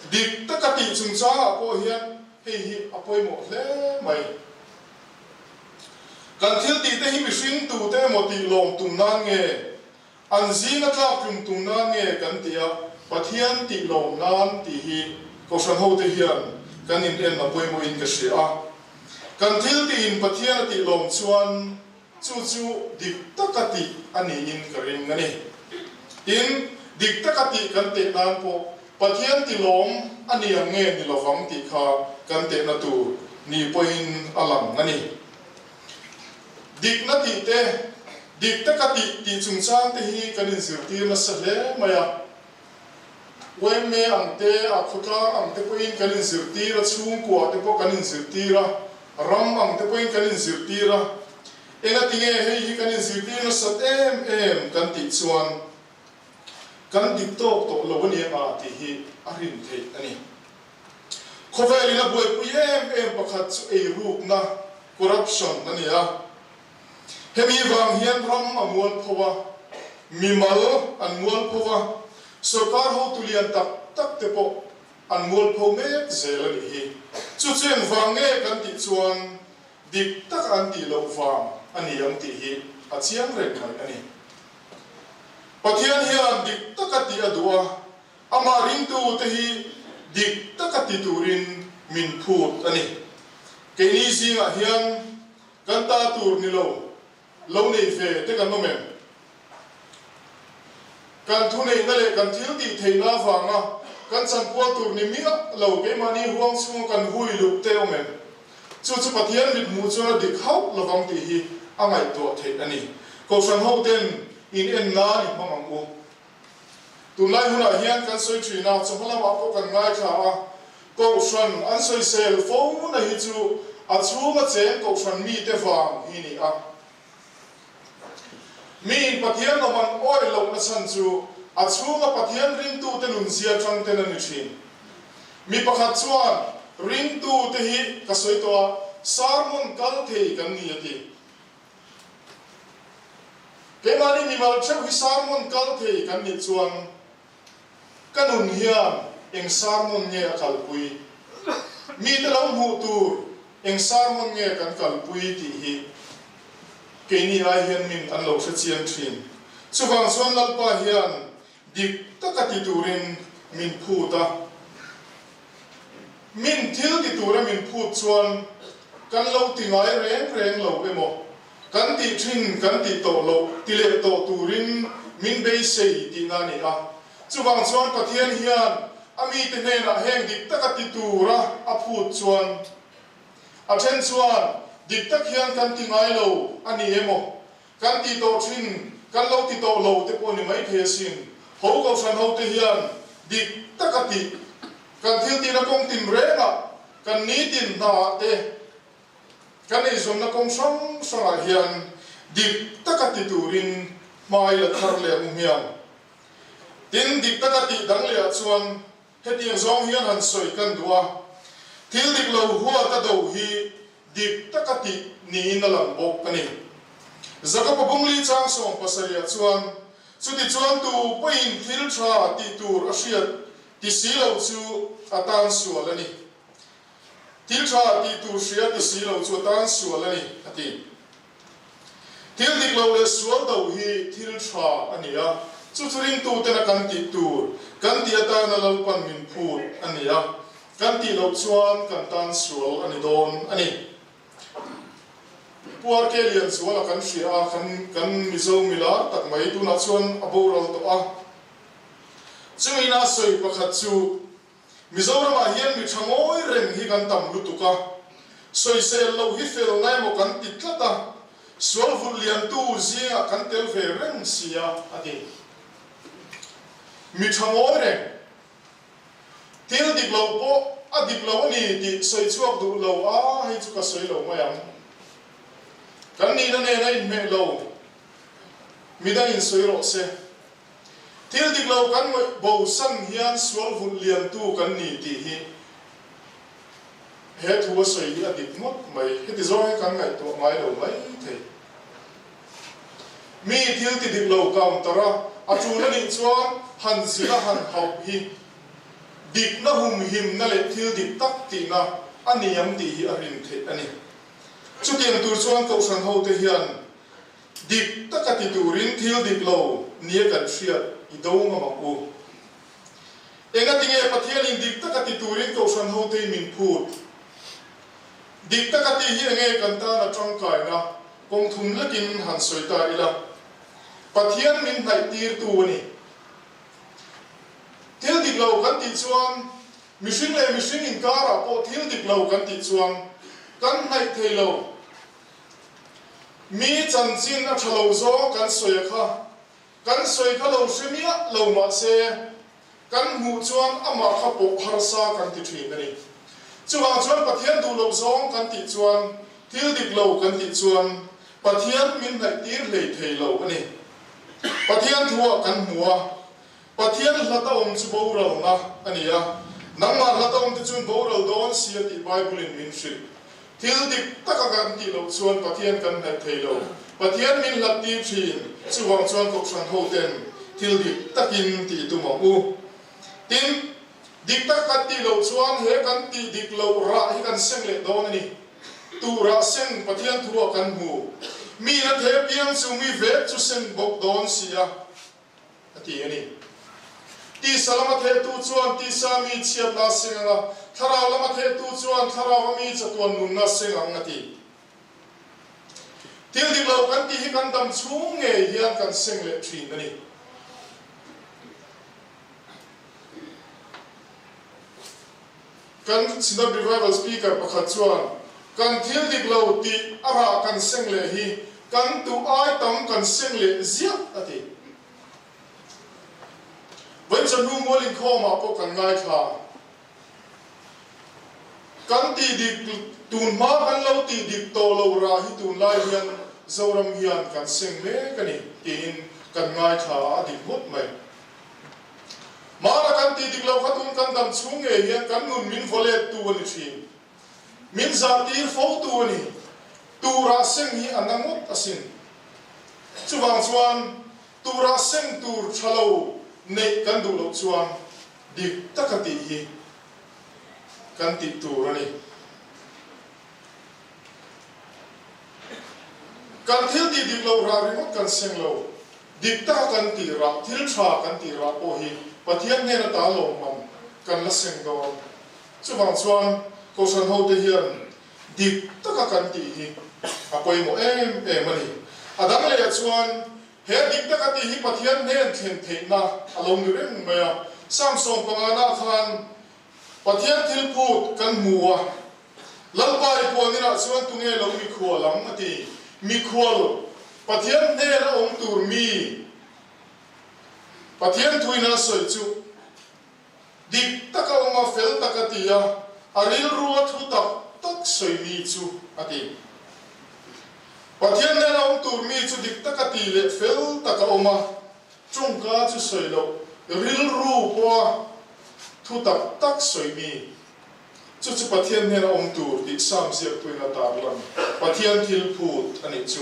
dik taka tih chungchangah pawh hian hei hi a pawimawh hle mai. Kan thil tih te hi mihring tute emaw tih lawm tum nan nge, an zinga tlak tlum tum nan nge kan ti a, Pathian tih lawm nan tih hi Kohhran hote hian kan in en a pawimawhin ka hria a. Kan thil tihin Pathian a tih lawm chuan chu chu dik taka tih a niin ka ring a ni. Tin, dik taka tih kan teh nan pawh Pathian ti lawm a ni ang nge ni lovang tih kha kan tehna tur ni pawhin a lang a ni. Dikna tih te, Dik taka tih tih chungchang te hi kan inzirtir nasa hle mai a. Yma ang te, a khawtlang ang te pawhin kan inzirtir a, chhungkua te pawh kan inzirtir a, ram ang te pawhin kan inzirtir a. Engatinge hei hi kan inzirtir nasat em em kan tih chuan kan dik tawk tawh lo a nia tih hi a rin theih a ni. Khawvelin a buaipui em em pakhat chu eirukna, corruption, a ni a. Hemi vang hian ram a mual pho a, mimal an mual pho a, sorkar hotu lian tak tak te pawh an mual pho mek zel a nih hi. Chu chu engvang nge kan tih chuan dik taka an tih loh vang a ni ang tih hi a chiang reng mai a ni. Pathian hian dik taka tih a duh a, amah ringtu te hi dik taka ti turin min phut a ni. Keini zingah hian Kan ta tur ni lo, lo nei ve te kan awm em? Kan thuneihna leh kan thil tih theihna avanga kan chanpual tur ni miah lo keimahni huang chhunga kan hui luh te awm em? Chu chu Pathian mithmuh chuan a dik hauh lovang tih hi a ngaihtuah theih a ni. Kohhran hoten in en nan i hmang ang u. Tunlai hunah hian kan sawi thin a, chawhma lamah pawh kan ngaithla a, Kohhran an sawisel fo na hi chu a chhunga cheng Kohhran mite vang hi ni a. Miin Pathian awm an awih lohna chhan chu a chhunga Pathian ringtute nunzia tang ten a ni thin. Mi pakhat chuan, Ringtute hi ka sawi tawh a, sermon kal thei kan ni a ti. Keimahni mimal theuh hi sermon kal thei kan nih chuan ka nun hian eng sermon nge a kalpui? Mite lo hmuh tur eng sermon nge kan kalpui tih hi keini ai hian min an lo hre chiang thin. Chuvang chuan Lalpa hian dik taka ti turin min phut a. Min thil ti tura min phut chuan kan lo ti ngai reng reng lo emaw, kan tih thin kan tih tawh loh ti leh tawh turin min beisei tihna a ni a. Chuvang chuan Pathian hian a mite hnenah heng dik taka ti tura a phut chuan a then chuan dik tak hian kan ti ngai lo a ni emaw, Kan ti tawh thin, kan lo ti tawh lo te pawh ni mai thei asin. Ho Kohhran ho te hian dik taka tih, kan thil tihna kawng tin rengah, kan nitin hnaah te, kan eizawnna kawng hrang hrangah hian dik taka ti turin hmai la thar leh ang u hmiang. Tin, dik taka tih dang lehah chuan Hetiang zawng hian han sawi kan duh a, thil dik lo huat a do hi dik taka tih niin a lang bawk a ni. Jakob-a bungli chang sawm pasarihah chuan, Chutichuan tu pawhin thil tha tih tur a hriat ti si lo chu a tan sual a ni. Thil tha tih tur hria ti si lo chu a tan sual a ni, a ti. Thil dik lo leh sual do hi thil tha a ni a, chu chu ringtutena kan tih tur, kan tih atana Lalpan min phut a ni a, kan tih loh chuan kan tan sual a ni dawn a ni. Pu RK Lianzuala kan hria a, kan kan Mizo milar tak mai tunah chuan a boral tawh a. Chungin a sawi pakhat chu Mizoramah hian mi tha ngawi reng hi kan tam lutuk a, sawisel loh hi fel na emaw kan ti tlat a, sual vulh liantu zingah kan tel ve reng si a, a ti. Mi tha ngawi reng, thil dik lo pawh a dik lo a ni tih sawi chhuak duh lo a, hei chu ka sawi lo mai ang. Kan nihna nen a inhmeh lo, midang insawi rawh se. Thil dik lo kan ngawih bo san hian sual vulh liantu kan ni tih hi he thu a sawi hi a dik ngawt mai. Heti zawng hi kan ngaihtuah ngai lo mai thei. Mi thil ti dik lo counter a a tul a nih chuan han zil a han hauh hi dikna humhimna leh thil dik tak tihna a ni ang tih hi a rin theih a ni. Chutiang tur chuan Kohhran hote hian Dik taka ti turin thil dik lo nia kan hriat i do ngam ang u. Engatinge Pathianin dik taka ti turin Kohhran hotei min phut? Dik taka tih hi enge kan tan a tangkaina kawng thum lekin han sawi ta ila. Pathian min hnaih tirtu a ni. Thil dik lo kan tih chuan mihring leh mihring inkarah pawh thil dik lo kan tih chuan kan hnaih thei lo. Mi chanchin a tha lo zawng kan sawi a kha, kan sawi kha lo hre miah lo mah se, kan hmuh chuan amah kha pawh harsa kan ti thin a ni. Chuvang chuan Pathian duh loh zawng kan tih chuan, thil dik lo kan tih chuan Pathian min hnaih tir hlei thei lo a ni. Pathian thuah kan hmu a, Pathian hlat a awm chu boralna a ni a, nangmah hlat a awm te chuan boral dawn si a tih Bible-in min hrilh. Thil dik taka kan tih loh chuan Pathian kan hnaih thei lo. Pathian min hlat tir thin, chuvang chuan kohhran hoten thil dik takin tih tum ang u. Tin, dik taka kan tih loh chuan he kan tih dik loh rah hi kan seng leh dawn a ni. Tuh rah seng Pathian thuah kan hmu. Mi na the piang chu mi vek chu seng bawk dawn si a. a ti a ni. Tisa lama thehtu chuan tisa mi chhiatna a seng ang a, thlarau lama thehtu chuan thlarau a mi chatuan nunna a seng ang a ti. Thil dik lo kan tih hi kan dam chhung ngei hian kan seng leh thin a ni. Kan Synod Revival Speaker pakhat chuan, Kan thil dik lo tih a rah kan seng leh hi kan duh ai tam kan seng leh ziah a ti. Vawichawhnu mual inkhawmah pawh kan ngaithla. Kan tih dik tun hma kan lo tih dik tawh lo rah hi tunlai hian Zoram hian kan seng mek a ni tiin kan ngaithla a dik ngawt mai. Mara kan tih dik lo kha tun kan dam chhung ngei hian kan nun min vaw let tu a ni thin. Min zah tir fo tu a ni. Turah seng hi a na ngawt asin. Chuvang chuan turah seng tur tha lo neih kan duh loh chuan dik taka tih hi kan tih tur a ni. Kan thil tih dik loh rah ringawt kan seng lo. Dik taka kan tih rah, thil tha kan tih rah pawh hi Pathian hnen ata lawmman kan la seng dawn. Chuvang chuan Kohhran hote hian dik taka kan tih hi a pawimawh em em a ni. A dang lehah chuan he dik taka tih hi Pathian hnen thlen theihna a lo ni reng mai a. Psalm 15 khan Pathian thil phut kan hmu a, Lalpa i puan inah chuan tunge lo mikhual ang a ti. Mikhual, Pathian hnena awm tur mi, Pathian thuina a sawi chu dik taka awm a, fel taka ti a, a rilru a thu tak tak sawi mi chu a ti. Pathian hnena awm tur mi chu dik taka ti leh fel taka awm a, tawngka chu sawi loh, rilru pawha thu tak tak sawi mi. Chu chu Pathian hnena awm tur tih Psalm ziaktuin a tarlan Pathian thil phut a nih chu.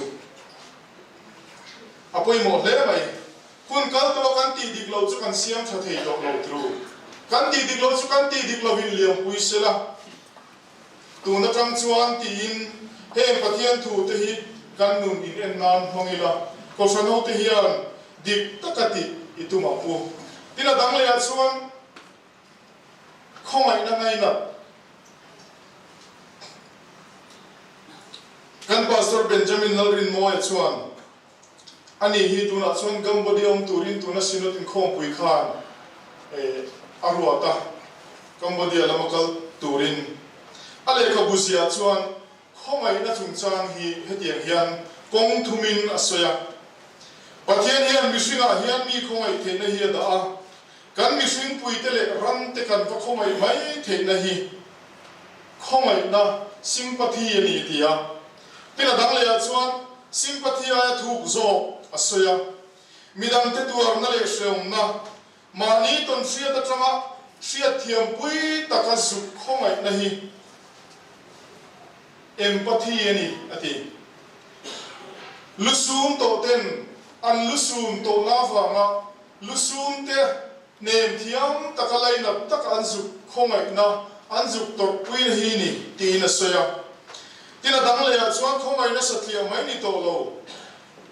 A pawimawh hle mai. Hun kal tawha kan tih dik loh chu kan siam tha thei tawh lo tru. Kan tih dik loh chu kan tih dik lovin liampui sela. Tun atang chuan tiin heng Pathian thu te hi kan nun in en nan hmang ila, Kohhran hote hian dik taka tih i tum ang u. Tin a dang lehah chuan Khawngaihna ngainat. Kan Pastor Benjamin Lalrinmawia chuan, Ani hi tunah chuan Cambodia awm turin tuna Synod inkhawmpui khan a ruat a, Cambodia lama kal turin. A lehkhabu ziah chuan khawngaihna chungchang hi hetiang hian kawng thumin a sawi a, Pathian hian mihringah hian mi khawngaih theihna hi a dah a, Kan mihringpuite leh ramte kan va khawngaih mai theihna hi khawngaihna, sympathy, a ni ti a. Tin a dang lehah chuan sympathy aia thuk zawk a sawi a. Midangte tuarna leh hreawmna, mahni tawn hriat atanga hriatthiampui taka zuk khawngaihna hi empathy a ni a ti. Lusum tawhten an lusum tawhna avanga Lusum te hnem thiam taka lainat taka an zuk khawngaihna an zuk tawrhpuina hi ni tiin a sawi a. Tin a dang lehah chuan khawngaihna satliah mai ni tawh lo,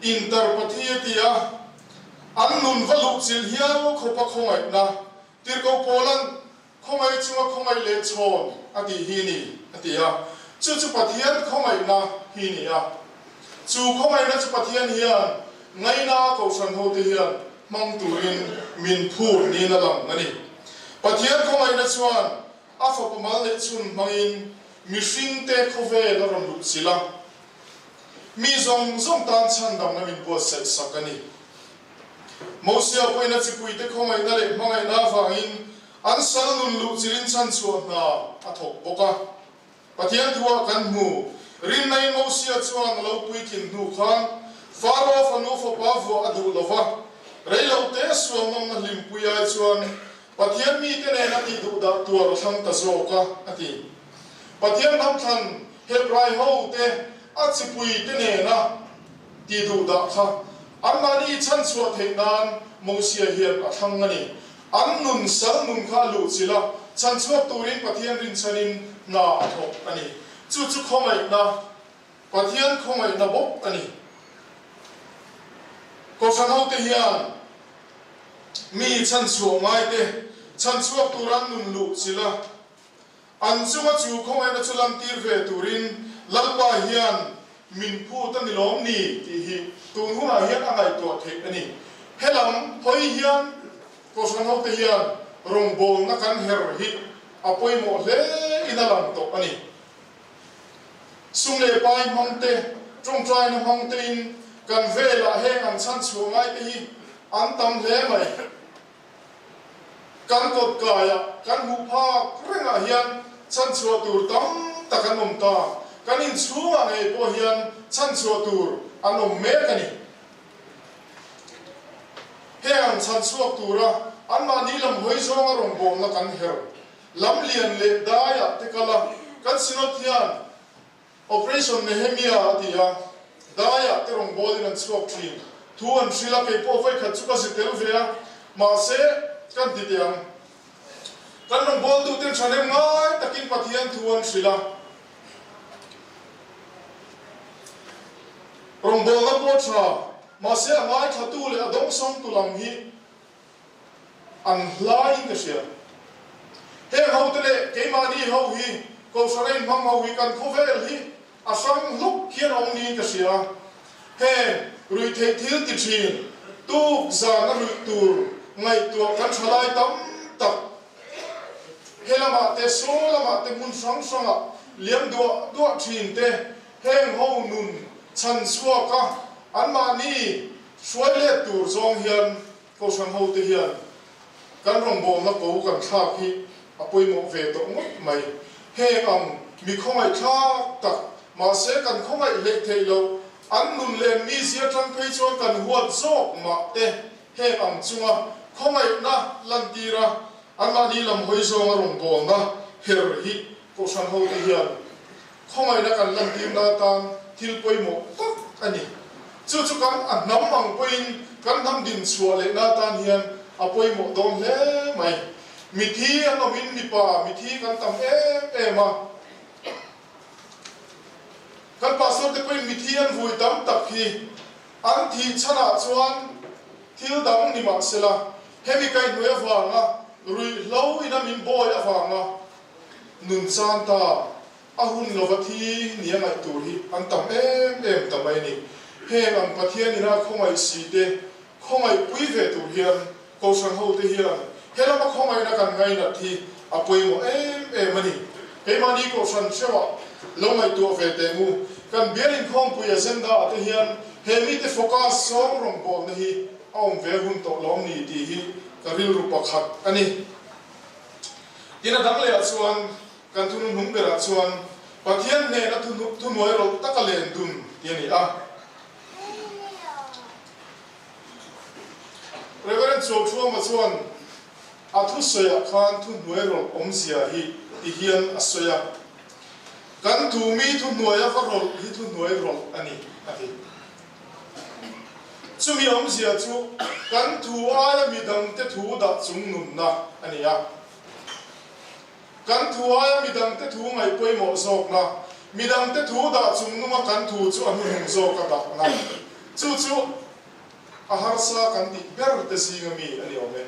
interpathy a ti a, an nun va luhchilh hial khawpa khawngaihna tirhkoh Paula'n Khawngaih chunga khawngaih leh chhawn a tih hi ni, a ti a. Chu chu Pathian khawngaihna hi ni a. Chu khawngaihna chu Pathian hian ngaina Kohhran hote hian hmang turin min phur niin a lang a ni. Pathian khawngaihna chuan a fapa mal leh chhun hmangin mihringte khawvel a rawn luhchilh a. Mi zawng zawng tan chhandamna min buatsaih sak a ni. Mosia pawhin a chipuite khawngaihna leh hmangaihna avangin an sal nun luh chilin chhanchhuah hna a thawk bawk a. Pathian thuah kan hmu. Rinnain Mosia chuan a lo puitlin hnu khan Faro fanu fapa vuah a duh lo va, reilote sualnawmna hlimpui ai chuan Pathian mite nen a tih duh dah tuar a thlang ta zawk a, a ti. Pathian hnamthlan Hebrai hote a chipuite nena tih duh dah kha anmahni chhanchhuah theih nan Mosia hian a thlang a ni. An nun sal nun kha a luhchilh a, chhanchhuak turin Pathian rinchhanin hna a thawk a ni. Chu chu khawngaihna, Pathian khawngaihna bawk a ni. Kohhran hote hian mi chhanchhuah ngaite chhanchhuak tur an nun luhchilh a, An chunga chu khawngaihna chu lantir ve turin Lalpa hian min phut a ni lawm ni tih hi tun hunah hian a ngaihtuah theih a ni. Helam hawi hian Kohhran hote hian rawngbawlna kan her hi a pawimawh hle in a lang tawh a ni. Sum leh pai hmang te, tawngtaina hmang tein kan velah heng an chhanchhuah ngaite hi an tam hle mai. Kan kawt kaiah kan hmuh phak rengah hian chhanchhuah tur tam tak an awm ta. Kan inchhungah ngei pawh hian chhanchhuah tur an awm mek a ni. Heng chhanchhuak tura anmahni lam hawi zawnga rawngbawlna kan her lam lian leh daiah te kal a, kan Synod hian Operation Nehemia a ti a, daiah te rawngbawlin an chhuak thin. Thu an hrilh a, kei pawh vawikhat chu ka zi tel ve a, mahse, kan ti teh ang. Kan rawngbawltuten thahnem ngai takin Pathian thu an hrilh a. Rawngbawlna pawh tha, mahse a ngaithlatu leh a dawngsawngtu lam hi An hlaiin ka hria. Heng hote leh keimahni ho hi, Kohhran a inhmang ho hi kan khawvel hi a hrang hluk hian a awm niin ka hria. Heng ruihtheih thil ti thin, tuk zan a ruih tur ngaihtuah kan tha lai tam tak he lamah te saw lamah te hmun hrang hrangah liam duah duah thin te heng ho nun chhan chhuak a anmahni hruai let tur zawng hian Kohhran hote hian kan rawngbawlna ko kan thlak hi a pawimawh ve tawh ngawt mai. Heng ang mi khawngaih thlak tak, mahse kan khawngaih hleih theih loh, an nun leh mizia tang phei chuan kan huat zawk mah te heng ang chunga khawngaihna lantira anmahni lam hawi zawnga rawngbawlna her hi Kohhran hote hian Khawngaihna kan lantirna atan thil pawimawh tak a ni. Chu chu kan a hnam ang pawhin kan hnam din chhuah lehna atan hian a pawimawh dawn hle mai. Mithi an awmin mipa mithi kan tam em em a. Kan pastor te pawhin mithi an vui tam tak hi an thih chhanah chuan thil dang ni mah sela, hemi kaihhnuai avanga ruihhlo ina min bawi avanga Nun chan ta, a hun lova thi nia ngaih tur hi an tam em em ta mai a ni. Heng ang Pathian ina khawngaih si te khawngaih pui ve tur hian Kohhran ho te hian he lama khawngaihna kan ngainat hi a pawimawh em em a ni. Keimahni Kohhran hreuhah lo ngaihtuah ve teh ngu. Kan bial inkhawmpui agenda ah te hian he mite focus zawng rawngbawlna hi a awm ve hun tawh lawm ni tih hi ka rilru pakhat a ni. Tin, a dang lehah chuan, kan thununhnung berah chuan Pathian hnena thuhnuai rawlh taka len dun ti a ni a. Reverend Chuauthuama chuan a thusawiah khan thuhnuai rawlh awmzia hi ti hian a sawi a, Kan thu mi thuhnuaia va rawlh hi thuhnuai rawlh a ni, a ti. Chumi awmzia chu kan thu aia midangte thu dah chung nunna a ni a. Kan thu aia midangte thu ngaih pawimawh zawkna, midangte thu dah chung nunga kan thu chu a hnuhnung zawk a dahna. Chu chu a harsa kan tih ber te zinga mi a ni awm e.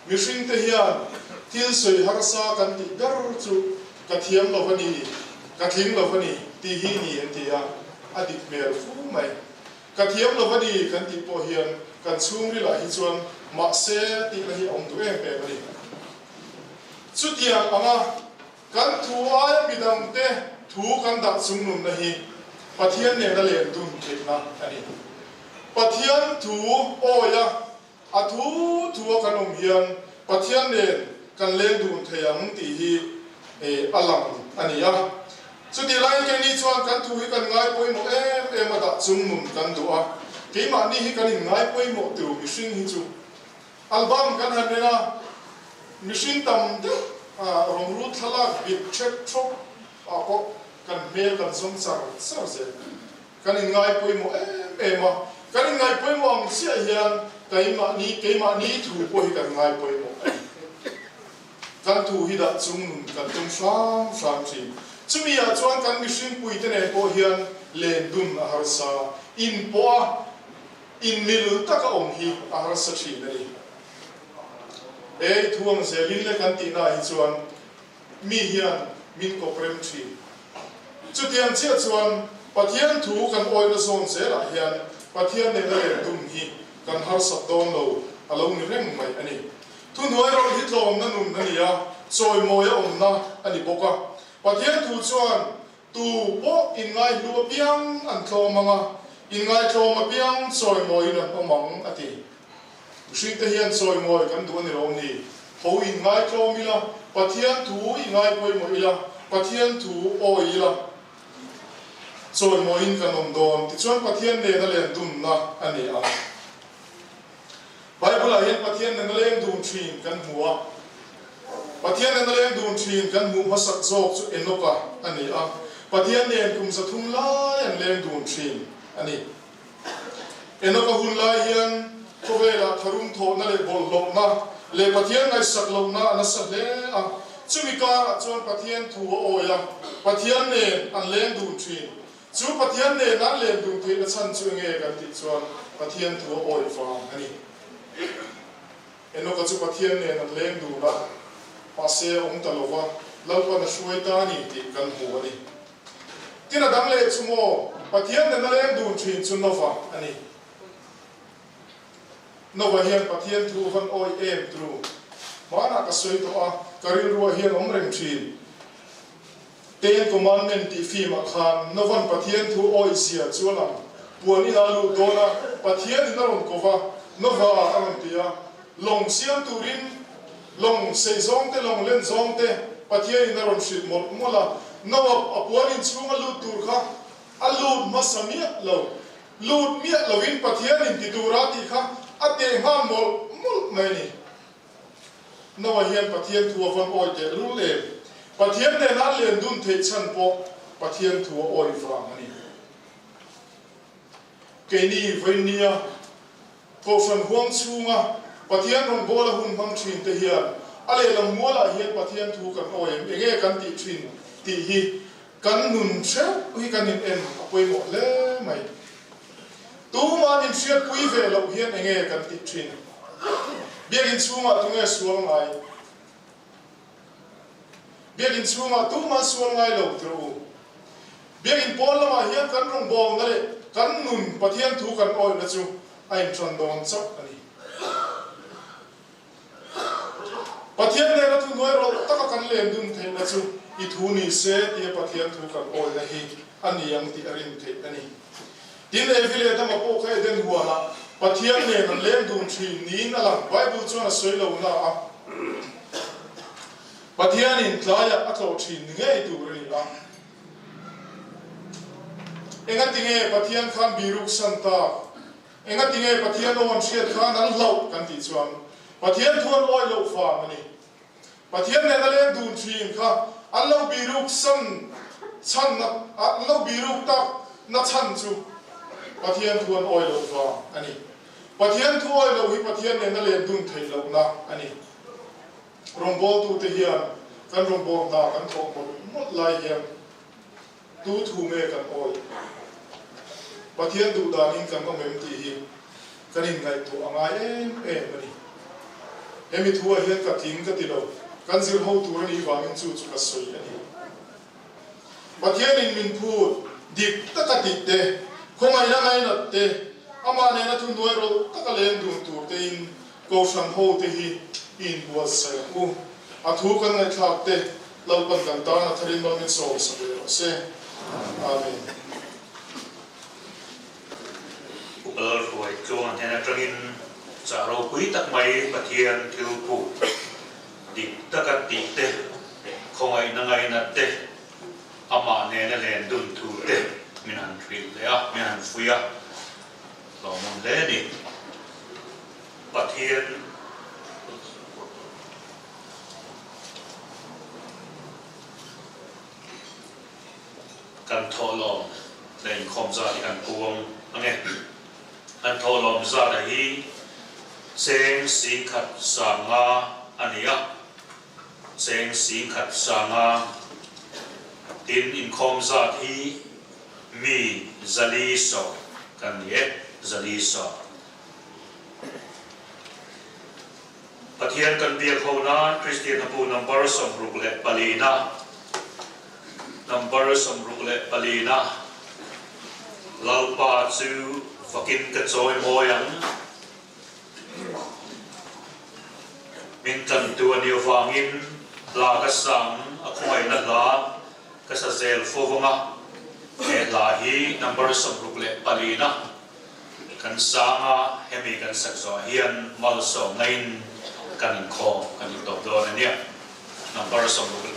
Mihringte hian thil sawi harsa kan tih ber chu ka thiam lo a ni, ka tling lo a ni tih hi ni an ti a, a dik hmel fu mai. Ka thiam lo a ni kan tih pawh hian kan chhungrilah hi chuan mahse tihna hi a awm duh em em a ni. Chutiang anga kan thu aia midangte thu kan dah chungnunna hi. Pathian nena len dun theihna a ni. Pathian thu awia a thu thua kan awm hian Pathian nen kan leng dun thei ang tih hi a lang a ni a. Chutih laiin keini chuan kan thu hi kan ngai pawimawh em em a dah chung nun kan duh a, keimahni hi kan inngai pawimawh tur mihring hi chu Album kan han en a, mihring tam deuh rawngrut thlalak bit ṭhek ṭhawk ah pawh kan hmel kan zawng char char zel. Kan inngai pawimawh em em a, kan inngai pawimawh ang chiah hian keimahni keimahni thu pawh hi kan ngai pawimawh a ni. Kan thu hi dah chung nun kan tum hram hram thin. Chumi ah chuan kan mihring puite nen pawh hian len dun a harsa, inpawh a, Inmil taka awm hi a harsa thin a ni. He i thu ang zelin le kan tihna ah hi chuan mi hian min kawp rem thin. Chutiang chiah chuan Pathian thu kan awihna zawn zelah hian Pathian nena len dun hi kan harsat dawn lo a lo ni reng mai a ni. Thuhnuai rawlh hi tlawmna nun a ni a, chawimawi a awmna a ni bawk a. Pathian thu chuan Tu pawh inngaihlu apiang an tlawm ang a, inngaihtlawm apiang chawimawiin an awm ang, a ti. Mihringte hian chawimawi kan duh a ni lo ni? Ho inngaitlawm ila, Pathian thu i ngaipawimawh ila, Pathian thu awi ila, chawimawiin kan awm dawn. Tichuan Pathian nena len dunna a ni ang. Bible-ah hian Pathian nena leng dun thin kan hmu a. Pathian nena leng dun thin kan hmuh hmasak zawk chu Enoka a ni a. Pathian nen kum 300 lai an leng dun thin a ni. Enoka hun lai hian khawvelah tharum thawhna leh bawlhhlawhna leh Pathian ngaihsak lohna a nasa hle a. Chumi karah chuan Pathian thu a awi a, Pathian nen an leng dun thin. Chu Pathian nen an len dun theihna chhan chu enge kan tih chuan Pathian thu a awih vang a ni. Enoka chu Pathian nen an leng dun a, mahse a awm ta lo va, Lalpan a hruai ta a ni tih kan hmu a ni. Tin a dang leh chu maw, Pathian nen a leng dun thin chu Nova a ni. Nova hian Pathian thu van awih em tru? Hmanah ka sawi tawh a, ka rilruah hian awm reng thin. Ten Commandment tih film ah khan Novan Pathian thu awih zia chu a lang. Puan in a lut dawn a, Pathian in a rawn ko va, Nova a rawn ti a. Lawng siam turin lawng sei zawng te, lawng len zawng te Pathian in a rawn hrilh mawlh mawlh a. Noah a puan in chhung a lut tur kha a lut hmasa miah lo. Lut miah lovin Pathian in ti tura tih kha a teh nghal mawlh mawlh mai a ni. Noah hian Pathian thu a vawn awi teh lul em? Pathian nena an len dun theih chhan pawh Pathian thu a awi vang a ni. Keini vawinia Kohhran huang chhunga Pathian rawngbawla hun hmang thin te hian a lehlam mualah hian Pathian thu kan awi em? Enge kan tih thin tih hi kan nun theuh hi kan in en a pawimawh hle mai. Tuma'n inhriatpui ve loh hian enge kan tih thin? Biakinn chhungah tunge sual ngai? Biakinn chhungah tuma'n sual ngai lo ti rawh u. Biakinn pawn lamah hian kan rawngbawlna leh kan nun Pathian thu kan awihna chu a inṭan dawn chauh a ni. Pathian nena thuhnuai rawlh taka kan len dun theihna chu i thu ni se tia Pathian thu kan awihna hi a ni ang tih a rin theih a ni. Tin, Evi leh Adama pawh kha Eden huanah Pathian nen an leng dun thin niin a lang. Bible chuan a sawi lo na a, Pathianin tlaiah a tlawh thin ni ngei tur a ni a. Engatinge Pathian khan biruk san tak? Engatinge Pathian aw an hriat khan an hlauh kan tih chuan Pathian thu an awih loh vang a ni. Pathian nena leng dun thin kha an lo biruk san chhan na an lo biruk tak na chhan chu Pathian thu an awih loh vang a ni. Pathian thu awih loh hi Pathian nena len dun theih lohna a ni. Rawngbawltute hian kan rawngbawr hna kan thawh mawlh mawlh lai hian Tu thu nge kan awih? Pathian duh danin kan awm em tih hi kan inngaihtuah a ngai em em a ni. Hemi thuah hian ka tling ka ti lo, kan zir ho tur a nih vangin chu chu ka sawi a ni. Pathianin min phut dik taka tih te, khawngaihna ngainat te, amah nena thuhnuai rawlh taka leng dun tur tein Kohhran ho te hi i inbuatsaih ang u. A thu kan ngaihthlak te Lalpan kan tan a tharin mal min sawm sak leh rawh se. Amen. Bawitluanga hnen atangin chah ropui tak mai Pathian thil puk dik taka tih te, khawngaihna ngainat te, amah nena len dun thu te min han hrilh leh a, min han fuih a, hlawhawm hle a ni. Pathian. Kan thawhlawm leh inkhawm zat hi kan puang ang e. Kan thawhlawm zat a hi cheng singkhat sanga a ni a, cheng singkhat sanga tin inkhawm zat hi mi 400 kan ni e, 400. Pathian kan biak ho nan Kristian hapu number 64 na number 64 na Lalpa chu fakin ka chawi mawi ang. Min tlantu a nih avangin hla ka sang a khawngaihna hla ka sa zel fo vang a, he hla hi number 64 na Kan sang a, hemi kan sak zawh hian malsawmna in kan inkhawm kan intawp dawn a nia. Number 60.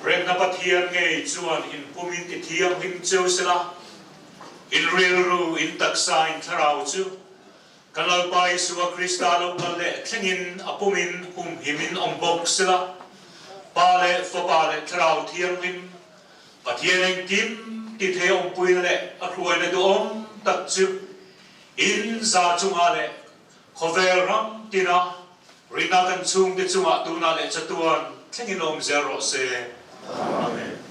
Remna Pathian ngei chuan in pum in ti thianghlim cheu sela, in rilru, in taksa, in thlarau chu kan Lalpa Isua Krista lo kal leh thlengin a pumin humhim in awm bawk sela, Pa leh Fapa leh Thlarau Thianghlim Pathian engkim ti thei awmpuina leh a hruaina duhawm tak chu in za chungah leh khawvel ram tina rina kan chhungte chungah tunah leh chatuan thlengin awm zel rawh se. Amen.